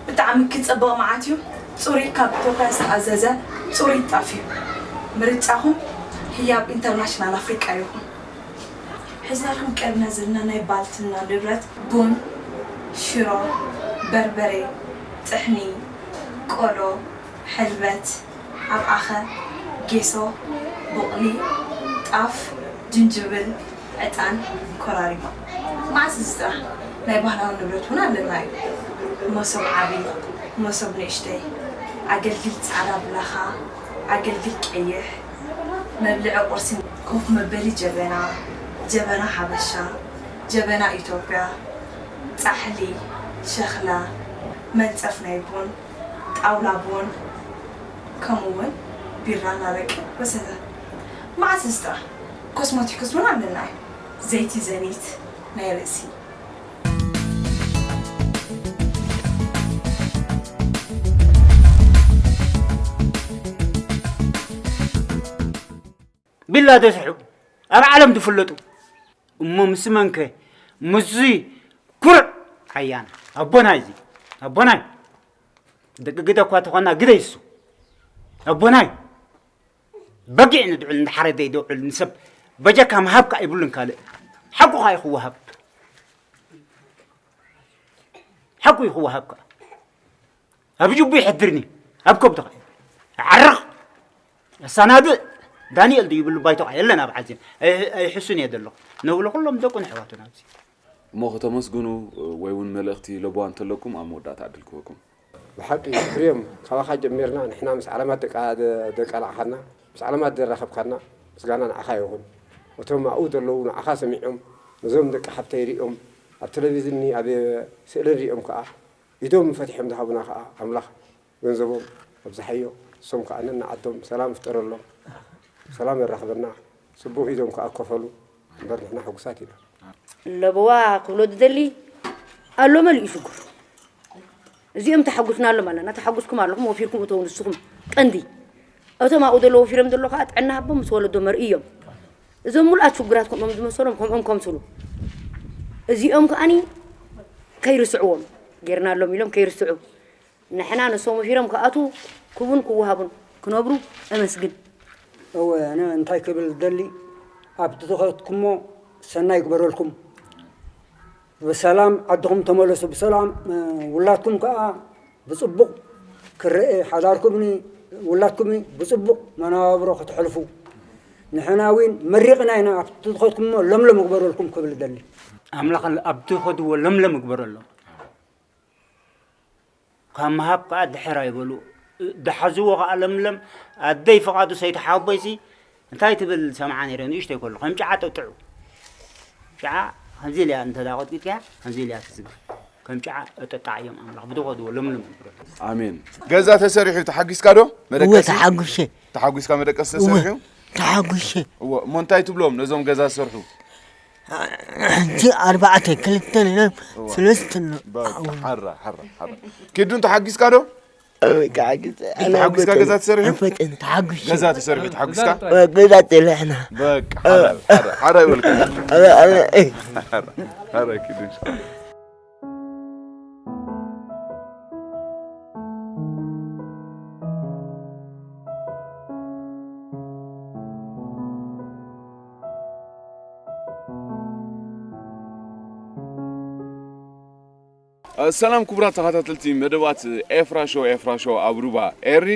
ብጣዕሚ ክጸብቕ መዓት እዩ። ጽሩይ ካብ ኢትዮጵያ ዝተኣዘዘ ጽሩይ ጣፍ እዩ። ምርጫኹም ህያብ ኢንተርናሽናል ኣፍሪቃ ይኹን። ሒዝናልኩም ቀሪብና ዘለና ናይ ባልትና ንብረት ቡን፣ ሽሮ፣ በርበሬ፣ ጥሕኒ፣ ቆሎ፣ ሕልበት፣ ኣብዓኸ፣ ጌሶ፣ ቡቕሊ፣ ጣፍ፣ ጅንጅብል፣ ዕጣን፣ ኮራሪማ። መዓስ እዚ ጥራሕ ናይ ባህላዊ ንብረት እውን ኣለና እዩ። መሶብ ዓቢ፣ መሶብ ንእሽተይ፣ ኣገልግል ጻዕዳ ብላኻ፣ ኣገልግል ቀይሕ፣ መብልዒ ቁርሲ፣ ኮፍ መበሊ ጀበና፣ ጀበና ሓበሻ፣ ጀበና ኢትዮጵያ፣ ጻሕሊ፣ ሸኽላ፣ መንጸፍ ናይ ቡን፣ ጣውላ ቡን፣ ከምኡ እውን ቢራን ኣረቂ ወዘተ። መዓስ እዚ ጥራሕ ኮስሞቲክስ እውን ኣለና እዩ። ዘይቲ ዘኒት ናይ ርእሲ። ቢላ ተስሑ ኣብ ዓለም ትፍለጡ። እሞ ምስ መንከ? ምስዚ ኩርዕ ሓያና ኣቦና እዚ ኣቦናይ ደቂ ግደ እኳ ተኾና ግደ ይሱ ኣቦናይ በጊዕ ንድዑል እንዳሓረደ ይደውዕል ንሰብ በጀካ ምሃብ ከዓ ይብሉን ካልእ ሓቁ ከዓ ይኽወሃብ ሓቁ ይኽወሃብ ከዓ ኣብ ጅቡ ይሕድርኒ ኣብ ከብዱ ከዓ ዓርቕ ኣሰናድእ ዳንኤል ድዩ ይብሉ ባይቶ የለን ኣብ ዓዜን። ኣይ-፣ ኣይሕሱን እየ ዘለኹ። ንብሎ ኩሎም ደቁ ንሕዋቱን ኣብዚ። እሞ ከተመስግኑ ወይ እውን መልእኽቲ ለበዋ እንተለኩም ኣብ መወዳእታ ዕድል ክህበኩም። ብሓቂ፣ ኤፍሬም፣ ካባኻ ጀሚርና ንሕና ምስ ዓለማት ደቃ-፣ ደ-፣ ደቃላዕኻና፣ ምስ ዓለማት ደራኸብካና፣ ምስጋና ንዓኻ ይኹን። እቶም ኣብኡ ዘለዉ ንዓኻ ሰሚዖም፣ ነዞም ደቂ ሓብተይ ሪኦም፣ ኣብ ቴሌቪዝን፣ ኣብ ስእልን ሪኦም ከኣ፣ ኢዶም ፈቲሖም ዝሃቡና ከኣ፣ ኣምላኽ ገንዘቦም ኣብዝሓዮ፣ እሶም ከኣ ነንዓዶም ሰላም ፍጠረሎም፣ ሰላም የራኽበና፣ ጽቡቕ ኢዶም ከኣ ክኸፈሉ፣ እምበር ንሕና ሕጉሳት ኢና። ለበዋ ክብሎ ዝደሊ፣ ኣሎ መሊኡ ሽግሩ። እዚኦም ተሓጉስናሎም ኣለና፣ ተሓጉስኩም ኣለኹም፣ ወፊርኩም እተው ንስኹም ቀንዲ። እቶም ኣብኡ ዘለዉ ወፊሮም ዘለዉ ከኣ ጥዕና ሃቦም ምስ ወለዶም መርእዮም። እዞም ሙሉኣት ሽጉራት ከምኦም ዝመሰሎም ከምኦም ከምስሉ። እዚኦም ከኣኒ ከይርስዕዎም ጌርናሎም ኢሎም ከይርስዑ። ንሕና ንሶም ወፊሮም ክኣትዉ ክቡን ክወሃቡን ክነብሩ እመስግን። እወ፣ ኣነ እንታይ ክብል ዝደሊ፣ ኣብቲ ዝኸድኩሞ ሰናይ ይግበረልኩም። ብሰላም ዓድኹም ተመለሱ፣ ብሰላም፣ እ፣ ውላድኩም ከኣ ብጽቡቕ ክረኤ፣ ሓዳርኩምኒ ውላድኩምኒ ብጽቡቕ መነባብሮ ከተሕልፉ። ንሕና እውን መሪቕና ኢና፣ ኣብቲ ዝኸድኩሞ ለምለም ይግበረልኩም ክብል እደሊ። ኣምላኽ ኣብቲ ዝኸድዎ ለምለም ይግበረሎም። ካብ ምሃብ ከኣ ድሕር ኣይበሉ። ድሓዝዎ ከኣ ለምለም፣ ኣደይ ፍቓዱ ሰይቲ ሓወቦይሲ እንታይ ትብል ሰምዓ ነይረ፣ ንእሽተይ ከሎ ከም ጨዓ ጠጥዑ። ጨዓ ከምዚ ኢልያ እንተ ደኣ ቆጥቂጥካያ፣ ከምዚ ኢልያ ትዝግብ። ከም ጨዓ እጠጣዕ እዮም ኣምላኽ ብዝኸድዎ ለምለም። ኣሜን። ገዛ ተሰሪሑ ተሓጊስካ ዶ? እወ፣ መደቀሲ? ተሓጉሼ። ተሓጒስካ መደቀሲ እወ፣ ተሰሪሑ? ተሓጒሰ። እወ፣ እሞ እንታይ ትብሎም ነዞም ገዛ ዝሰርሑ? ሕጂ ኣርባዕተ፣ ክልተ ነይሮም፣ እወ። ሰለስተ ነ-፣ በቃ፣ ሓራ፣ ሓራ፣ ሓራ። ኪዱን ተሓጒስካ ዶ? እወ፣ ተሓጒሰ። ተሓጒስካ ገዛ ተሰሪሑ? ኣይፈጥን፣ ተሓጒሰ። ገዛ ተሰሪሑ፣ ተሓጒስካ? እወ፣ ገዛ ጸኒሕና። በቃ፣ እወ። ሓራ፣ ሓራ፣ ሓራ ይበልካ። እወ፣ እወ፣ እይ። ሓራ፣ ሓራ ኪዱን። ሰላም ክቡራት ተኸታተልቲ መደባት ኤፍራ ሾው፣ ኤፍራ ሾው ኣብ ሩባ ኤሪ፣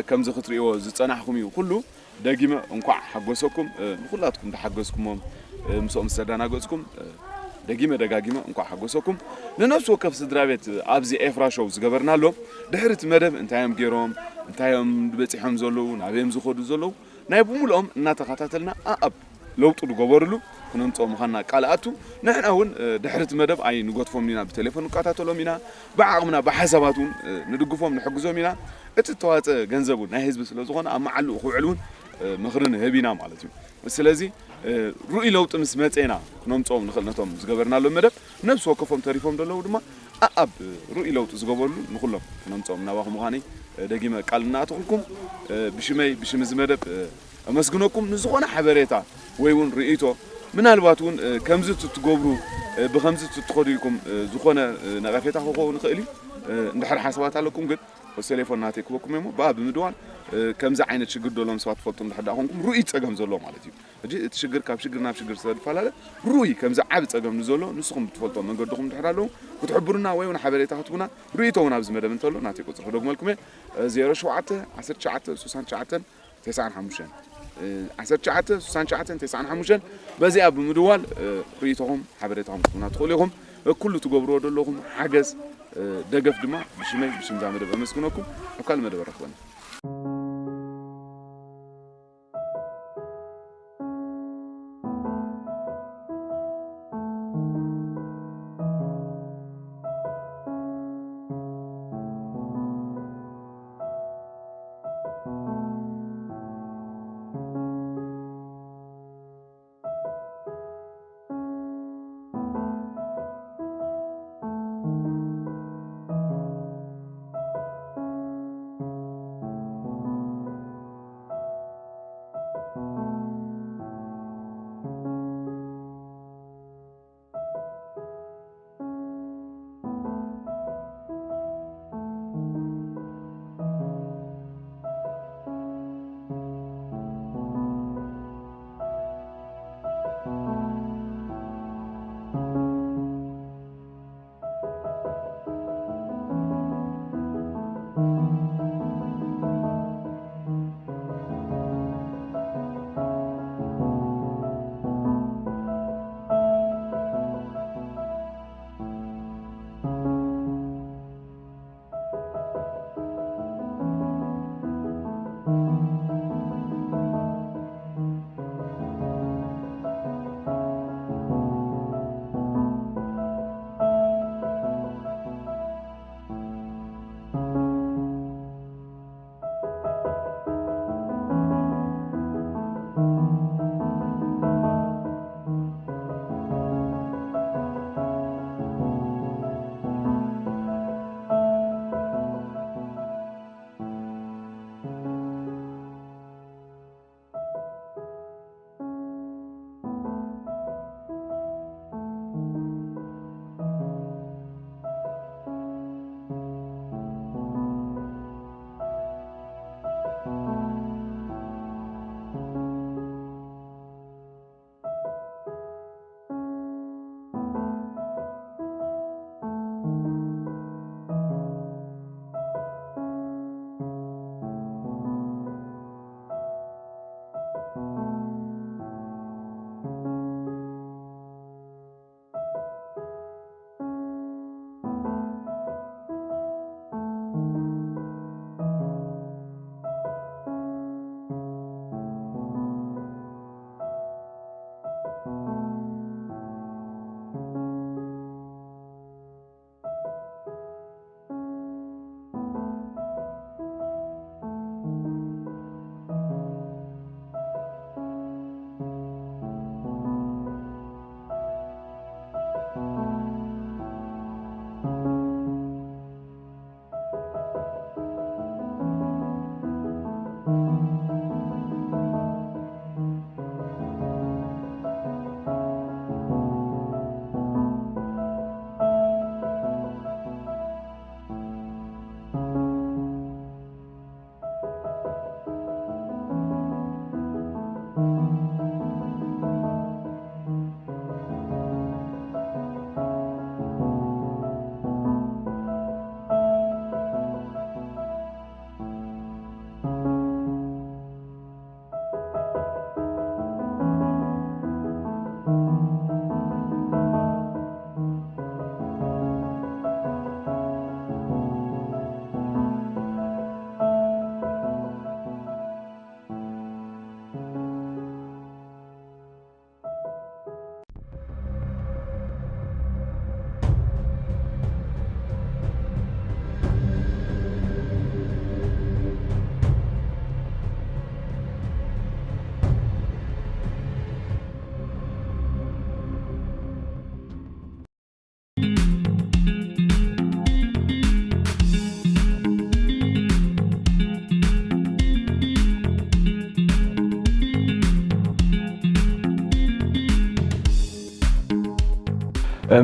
ከምዚ ክትርእይዎ ዝጸናሕኩም እዩ ኩሉ። ደጊመ እንኳዕ ሓጎሰኩም፣ እ፣ ንኹላትኩም ዝሓገዝኩሞም፣ እ፣ ምስኦም ዝተደናገጽኩም፣ እ፣ ደጊመ ደጋጊመ እንኳዕ ሓጎሰኩም። ንነፍሲ ወከፍ ስድራ ቤት፣ እ፣ ኣብዚ ኤፍራ ሾው ዝገበርናሎም፣ ድሕሪ እቲ መደብ እንታይ እዮም ገይሮም፣ እንታይ እዮም በጺሖም ዘለዉ፣ ናበይ እዮም ዝኸዱ ዘለዉ፣ ናይ ብምልኦም እናተኸታተልና ኣኣብ ለውጢ ዝገበርሉ ክነምጽኦ ምዃንና ቃል ኣቱ። ንሕና እውን፣ እ፣ ድሕሪ እቲ መደብ ኣይንገድፎም ኢና፣ ብቴሌፎን ንከታተሎም ኢና፣ ብዓቕምና ብሓሳባት እውን፣ እ፣ ንድግፎም ንሕግዞም ኢና። እቲ እተዋጸ ገንዘብ እውን ናይ ህዝቢ ስለ ዝኾነ ኣብ መዓልኡ ክውዕል እውን፣ እ፣ ምኽሪ ንህብ ኢና ማለት እዩ። ስለዚ፣ እ፣ ርኡይ ለውጢ ምስ መጸና ክነምጽኦም ንኽእል ነቶም ዝገበርናሎም መደብ፣ ነብሲ ወከፎም ተሪፎም ዘለዉ ድማ ኣኣብ ርኡይ ለውጢ ዝገበርሉ ንኹሎም ክነምጽኦም ናባኹም ምዃነይ፣ እ፣ ደጊመ ቃል እናኣተኹልኩም፣ እ፣ ብሽመይ ብሽም እዚ መደብ፣ እ፣ ኣመስግነኩም። ንዝኾነ ሓበሬታ ወይ እውን ርእይቶ፣ ምናልባት እውን፣ እ፣ ከምዚ እትትገብሩ፣ እ፣ ብኸምዚ እትትኸዱ ኢልኩም፣ እ፣ ዝኾነ፣ እ፣ ነቐፌታ ክኸውን ይኽእል እዩ። እ፣ እንድሕር ሓሳባት ኣለኩም ግን ቴሌፎን ናተይ ክበኩም እሞ ብኣ ብምድዋል፣ እ፣ ከምዚ ዓይነት ሽግር ዘለዎም ሰባት ትፈልጡ እንድሕር ደኣ ኮንኩም፣ ርኡይ ጸገም ዘለዎ ማለት እዩ። ሕጂ እቲ ሽግር ካብ ሽግር ናብ ሽግር ስለ ዝፈላለ፣ ርኡይ ከምዚ ዓቢ ጸገም ንዘሎ ንስኹም ብትፈልጦ መንገድኹም እንድሕር ኣለዉ ክትሕብሩና ወይ እውን ሓበሬታ ክትቡና፣ ርእይቶ እውን ኣብዚ መደብ እንተሎ ናተይ ቁጽሪ ክደግመልኩም እየ። እ፣ ዜሮ ሸውዓተ ዓሰርተ ትሽዓተ ስሳን ትሽዓተን ተስዓን ሓሙሽተን፣ እ፣ ዓሰርተ ትሽዓተ ስሳን ትሽዓተን ተስዓን ሓሙሽተን፣ በዚኣ ብምድዋል፣ እ፣ ርእይቶኹም ሓበሬታኹም ክትቡና ትኽእሉ ኢኹም። እ፣ ኩሉ ትገብርዎ ዘለኹም ሓገዝ፣ እ፣ ደገፍ ድማ ብሽመይ ብሽም እዛ መደብ ኣመስግነኩም። ኣብ ካልእ መደብ ኣራኽበና።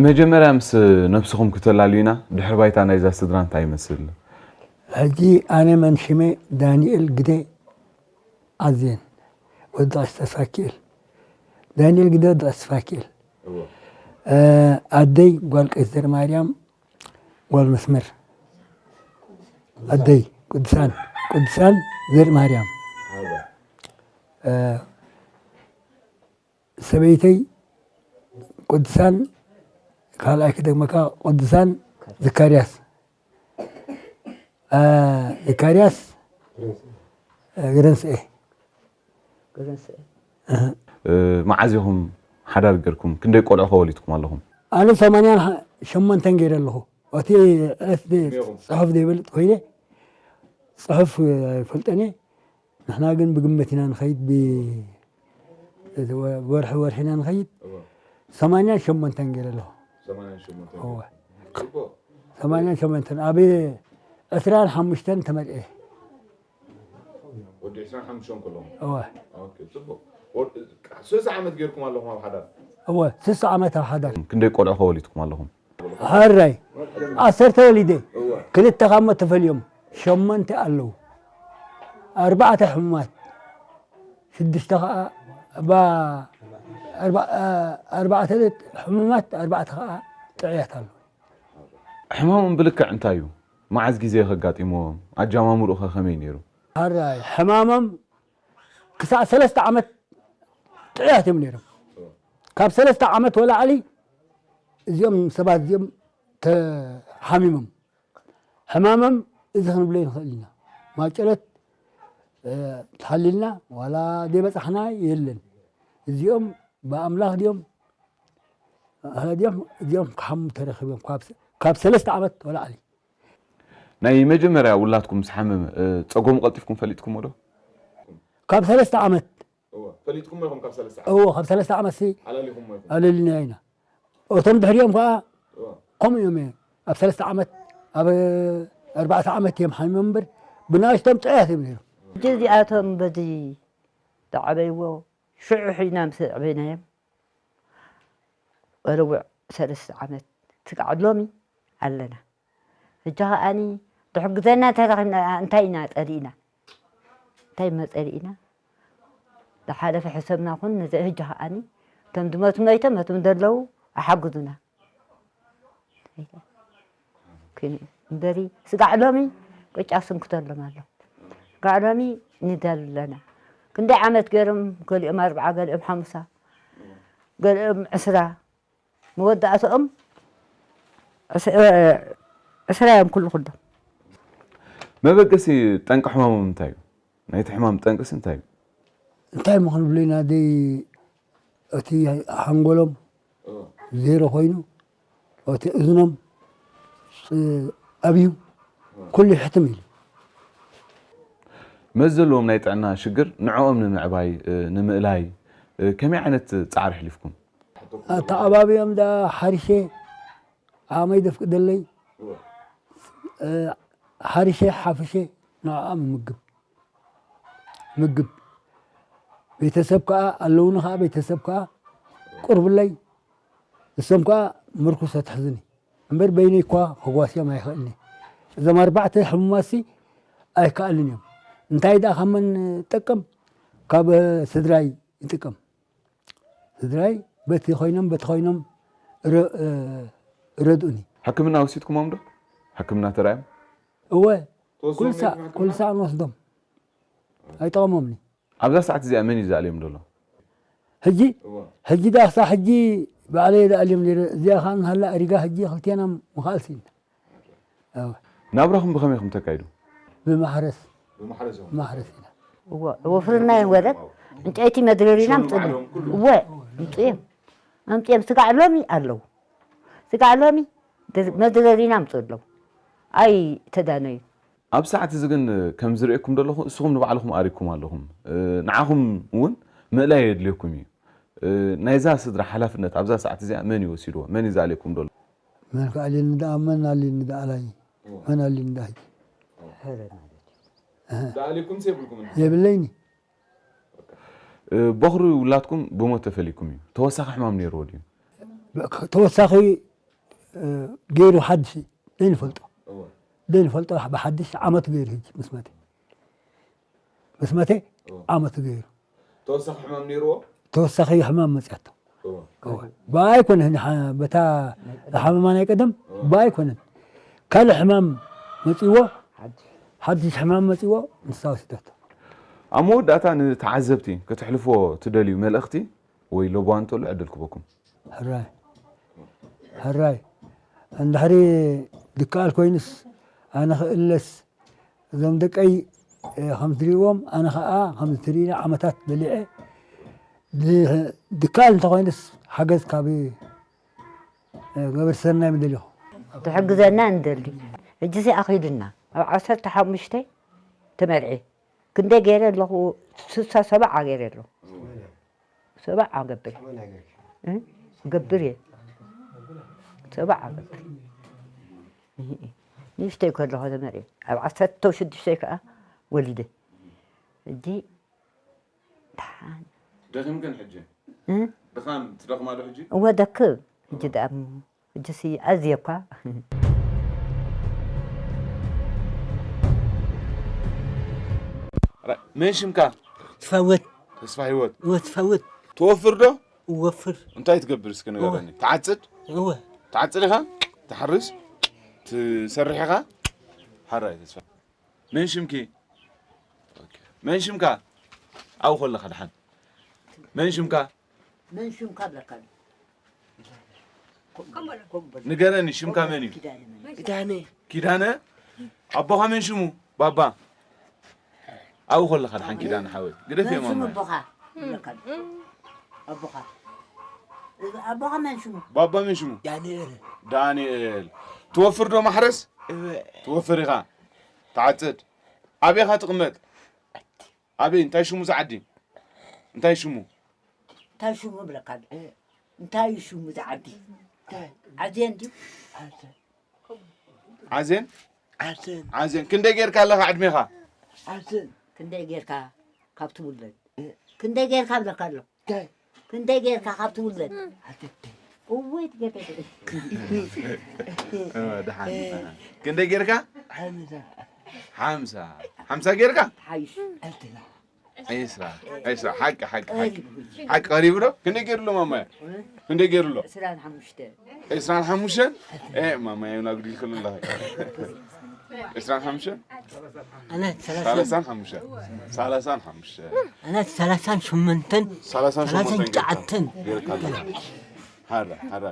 መጀመርያ ምስ ነብስኹም ክተላልዩና፣ ድሕሪ ባይታ ናይዛ ስድራ እንታይ ይመስል? ሕጂ ኣነ መን ሽመይ? ዳንኤል ግደ ኣዜን፣ ወዲ ቀሺ ተስፋኪኤል። ዳንኤል ግደ ወዲ ቀሺ ተስፋኪኤል። እወ። እ፣ ኣደይ ጓል ቀሺ ዘርማርያም፣ ጓል መስመር። ኣደይ ቅዱሳን፣ ቅዱሳን ዘርማርያም። እወ። እ፣ ሰበይተይ ቅዱሳን፣ ካልኣይ ክደግመካ፣ ቅዱሳን ዘካርያስ። እ፣ ዘካርያስ፣ እ፣ ገረንስኤ። ገረንስኤ። እህ። እ፣ መዓዝ ኢኹም ሓዳር ገርኩም? ክንደይ ቆልዑ ከ ወሊድኩም ኣለኹም? ኣነ ሰማንያን ሸሞንተን ገይረ ኣለኹ። እቲ ዕለት ደ-፣ ጽሑፍ ዘይፈልጥ ኮይነ፣ ጽሑፍ ኣይፈልጠን እየ። ንሕና ግን ብግምት ኢና ንኸይድ፣ ብ-፣ ወርሒ ወርሒ ኢና ንኸይድ። እወ። ሰማንያን ሸሞንተን ገይረ ኣለኹ። ሰማንያን ሸሞንተን እወ። ገይርኩም። ጽቡቕ። ሰማንያን ሸሞንተን። ኣብ ዕስራን ሓሙሽተን ተመርኤ። ወዲ ዕስራን ሓሙሽተን ከለኹም? እወ። ኦኬ፣ ጽቡቕ። ወድ-፣ ስልሳ ዓመት ገይርኩም ኣለኹም ኣብ ሓዳር? እወ፣ ስልሳ ዓመት ኣብ ሓዳር። ክንደይ ቆልዑ ከ ወሊድኩም ኣለኹም? ሕራይ፣ ዓሰርተ ወሊደ። እወ። ክልተ ካብ ሞት ተፈልዮም፣ ሸሞንተ ኣለዉ። ኣርባዕተ ሕሙማት፣ ሽዱሽተ ኸኣ ባ-፣ ኣርባ-፣ ኣርባዕተ ሕሙማት፣ ኣርባዕተ ኸኣ ጥዑያት ኣለዉ። ሕማሞም ብልክዕ እንታይ እዩ? መዓዝ ግዜ ከጋጢምዎም? ኣጀማምርኡ ኸ ከመይ ነይሩ? ሕራይ፣ ሕማሞም ክሳዕ ሰለስተ ዓመት ጥዑያት እዮም ነይሮም። ካብ ሰለስተ ዓመት ወላዕሊ እዚኦም ሰባት እዚኦም ተሓሚሞም። ሕማሞም እዚ ክንብሎ ይንኽእል ኢና። ማጨለት፣ እ፣ ተሓሊልና ዋላ ዘይበጻሕና የለን። እዚኦም ብኣምላኽ ድዮም፣ ኣላ ድዮም፣ እዚኦም ክሓሙ ተረኺቦም ካብ ሰ-፣ ካብ ሰለስተ ዓመት ወላዕሊ። ናይ መጀመርያ ውላድኩም ምስ ሓመመ፣ እ፣ ጸገሙ ቀልጢፍኩም ፈሊጥኩሞ ዶ? ካብ ሰለስተ ዓመት። እወ፣ ፈሊጥኩሞ ኢኹም ካብ ሰለስተ ዓመት? እወ፣ ካብ ሰለስተ ዓመት ሲ ኣላሊኹሞ ኢኹም? ኣለሊና ኢና። እቶም ድሕሪኦም ከኣ እወ። ከምኡ እዮም። ኣብ ሰለስተ ዓመት፣ ኣብ ኣርባዕተ ዓመት እዮም ሓሚሞም እምበር፣ ብናእሽቶም ጥዑያት እዮም ነይሮም። ሕጂ እዚኣቶም በዚ ዝዓበይዎ ሽዑ ሒዝና ምስ ኣዕበይናዮም፣ ወርውዕ ሰለስተ ዓመት ስጋዕ ሎሚ ኣለና። ሕጂ ከኣኒ ድሕግዘና እንተረኺብና እንታይ ኢና ጸሊእና? እንታይ እሞ ጸሊእና? ዝሓለፈ ሕሰብና ኩን ነዚ ሕጂ ከኣኒ እቶም ዝመቱ መይቶም፣ እቶም ዘለዉ ኣሓግዙና። ኮይኑ እምበሪ ስጋዕ ሎሚ ቅጫ ስንክተሎም ኣሎ። ስጋዕ ሎሚ ንደሊ ኣለና። ክንደይ ዓመት ገይሮም፣ ገሊኦም ኣርብዓ፣ ገሊኦም ሓሙሳ፣ ገሊኦም ዕስራ፣ መወዳእትኦም ዕስ-፣ እ፣ ዕስራ እዮም ኩሉ ኩሎም። መበገሲ ጠንቂ ሕማሞም እንታይ እዩ? ናይቲ ሕማም ጠንቅስ እንታይ እዩ? እንታይ ምኾን ብለና ደይ እቲ ሓንጎሎም ዜሮ ኮይኑ፣ እቲ እዝኖም ፅ-፣ ኣብዩ ኩሉ ሕትም ኢሉ። መዚ ዘለዎም ናይ ጥዕና ሽግር ንዕኦም ንምዕባይ፣ እ፣ ንምእላይ፣ እ፣ ከመይ ዓይነት ጻዕሪ ኣሕሊፍኩም? ኣተዓባቢኦም ደኣ ሓሪሸ ዓቕመይ ዘፍቅደለይ፣ እ፣ ሓሪሸ ሓፍሸ ንዕኦም ምግብ። ምግብ። ቤተሰብ ከኣ ኣለውኒ ከኣ ቤተሰብ ከኣ ቅርብለይ። እሶም ከኣ ምርኩስ ኣትሕዝኒ። እምበር በይነይ እኳ ከጓስዮም ኣይኽእልኒ። እዞም ኣርባዕተ ሕሙማትሲ ኣይከኣልን እዮም። እንታይ ደኣ ካብ መን እጠቀም? ካብ ስድራይ ይጥቀም። ስድራይ በቲ ኮይኖም፣ በቲ ኮይኖም ረ-፣ እ፣ ረድኡኒ። ሕክምና ወሲድኩሞም ዶ? ሕክምና ተራእዮም? እወ። ተወስዶም ኩሉ ሳዕ፣ ነይርኩም ሕክምና? ኩሉ ሳዕ ንወስዶም። ኣይጠቐሞምኒ። ኣብዛ ሰዓት እዚኣ መን እዩ ዝኣልዮም ዘሎ? ሕጂ? እወ። ሕጂ ዳሳ ሕጂ ባዕለይ እየ ዝኣልዮም ነይረ። እዚኣ ኸዓ እናሃላ ኣሪጋ ሕጂ ክልቴና ምኽኣል ስኢንና። እወ። ናብራኹም ብኸመይ ኢኹም ተካይዱ? ብማሕረስ። ብማሕረስ ኢኹም? ማሕረስ ኢና። እወ፣ ወፍርና እየን ወደት፣ ዕንጨይቲ መድረሪና ኣምፅእሉ። እወ፣ ኣምፅእዮም። ኣምፅእዮም። ስጋዕ ሎሚ ኣለዉ። ስጋዕ ሎሚ መድረሪና ኣምፅኡ ኣለዉ። ኣይተዳነዩን። ኣብ ሰዓት እዚ ግን ከም ዝርእየኩም ዘለኹ፣ እስኹም ንባዕልኹም ኣሪግኩም ኣለኹም። እ፣ ንዓኹም እውን ምእላይ የድልየኩም እዩ። እ፣ ናይዛ ስድራ ሓላፍነት ኣብዛ ሰዓት እዚኣ መን እዩ ወሲድዎ? መን እዩ ዝኣልየኩም ዘሎ? መን ከኣልየኒ ደኣ፣ መን ኣልየኒ ደኣ ኣላዪ? እወ። መን ኣልየኒ ደኣ ሕጂ? ሕረ ማለት እዩ። እህ። ደኣ ኣልየኩም ዘይብልኩም እንዲ? የብለይኒ። እ፣ ቦኽሪ ውላድኩም ብሞት ተፈሊኩም እዩ። ተወሳኺ ሕማም ነይርዎ ድዩ? ተወሳኺ እ፣ ገይሩ ሓድሽ ዘይንፈልጦ። እወ። ዘይንፈልጦ ብሓድሽ ዓመት ገይሩ ሕጂ ምስ መተ። ምስ መተ እወ። ዓመት ገይሩ። ተወሳኺ ሕማም ነይርዎ? ተወሳኺ ሕማም መፅያቶ። እወ። እወ። ብኣይ ኮነ ንሓ-፣ በታ ዝሓመማ ናይ ቀደም እወ። ብኣይ ኮነን። ካልእ ሕማም መፅዎ፣ ሓድሽ ሕማም መፅዎ፣ ንሳ ወሲዳቶ። ኣብ መወዳእታ ንተዓዘብቲ ከተሕልፍዎ ትደልዩ መልእኽቲ ወይ ለበዋ እንተሎ ዕድል ክበኩም። ሕራይ ሕራይ እንድሕሪ ድከኣል ኮይኑስ ኣነ ክእለስ እዞም ደቀይ ከም ትሪእዎም ኣነ ከዓ ከም ትሪእኒ ዓመታት በሊዐ ድከኣል እንተኮይኑስ ሓገዝ ካብ ገበር ሰናይ ምደሊኹ። ትሕግዘና ንደሊ። ሕጂ ሲ ኣኺልና ኣብ ዓሰርተ ሓሙሽተ ተመርዒ ክንደይ ገይረ ኣለኹ ስሳ ሰብዓ ገይረ ኣለኹ ሰብዓ ገብር እ ገብር እየ ሰብዓ ገብር ንእሽተይ ከለኹ ተመርዒ ኣብ ዓሰርተ ሽዱሽተ ከዓ ወሊደ ሕጂ ደሓን ደኺምክን ሕጂ እ ድኻም ትደኽማ ዶ ሕጂ እወ ደክም ሕጂ ደኣ ሕጂሲ ኣዝየ እኳ መን ሽምካ ትፈውት ተስፋ ህይወት እወ ትፈውት ትወፍር ዶ እወፍር እንታይ ትገብር እስኪ ንገረኒ ትዓፅድ እወ ትዓፅድ ኢኻ ትሓርስ ትሰርሕ ኢኻ ሓራይ ተስፋ መን ሽምኪ መን ሽምካ ኣብኡ ከለኻ ደሓን መን ሽምካ መን ሽምካ ብለካ ኣሎ ንገረኒ ሽምካ መን እዩ ኪዳነ ኪዳነ ኣቦኻ መን ሽሙ ባባ ኣብኡ ከለኻ ደሓን ኪዳነ ሓወይ ግደፍ እዮም ኣማ ኣቦኻ ብለካ ኣሎ ኣቦኻ ኣቦኻ መን ሽሙ ባባ መን ሽሙ ዳንኤል ዳንኤል ትወፍር ዶ ማሕረስ ትወፍር ኢኻ ትዓፅድ ኣበይ ኢኻ ትቕመጥ ኣበይ እንታይ ሽሙ ዝዓዲ እንታይ ሽሙ እንታይ ሽሙ ብለካ ኣሎ እንታይ እዩ ሽሙ ዝዓዲ ዓዜን ድዩ ዓዜን ዓዜን ክንደይ ጌርካ ኣለኻ ዕድሜኻ ዓዜን ክንደይ ጌርካ ካብ ትውለድ ክንደይ ጌርካ ብለካ ኣሎ ክንደይ ጌርካ ካብ ትውለድ እወይ ትገደደ ደሓን ክንደይ ጌርካ ሓምሳ ሓምሳ ጌርካ ሓይሽ ዕስራ ዕስራ ሓቂ ሓቂ ሓቂ ሓቂ ቀሪቡ ዶ ክንደይ ገይሩሎ ማማያ ክንደይ ገይሩሎ ዕስራን ሓሙሽተ ዕስራን ሓሙሽተን እ ማማያ ውን ኣጉዲልክሉ ኣለኻ ዕስራን ሓሙሽተን ኣነ ሰላሳን ሰላሳን ሓሙሽተ ሰላሳን ሓሙሽተ ኣነ ሰላሳን ሸሞንተን ሰላሳን ሰላሳን ሸሞንተን ሸሞንተን ጌርካ። ጌርካ ሓራ ሓራ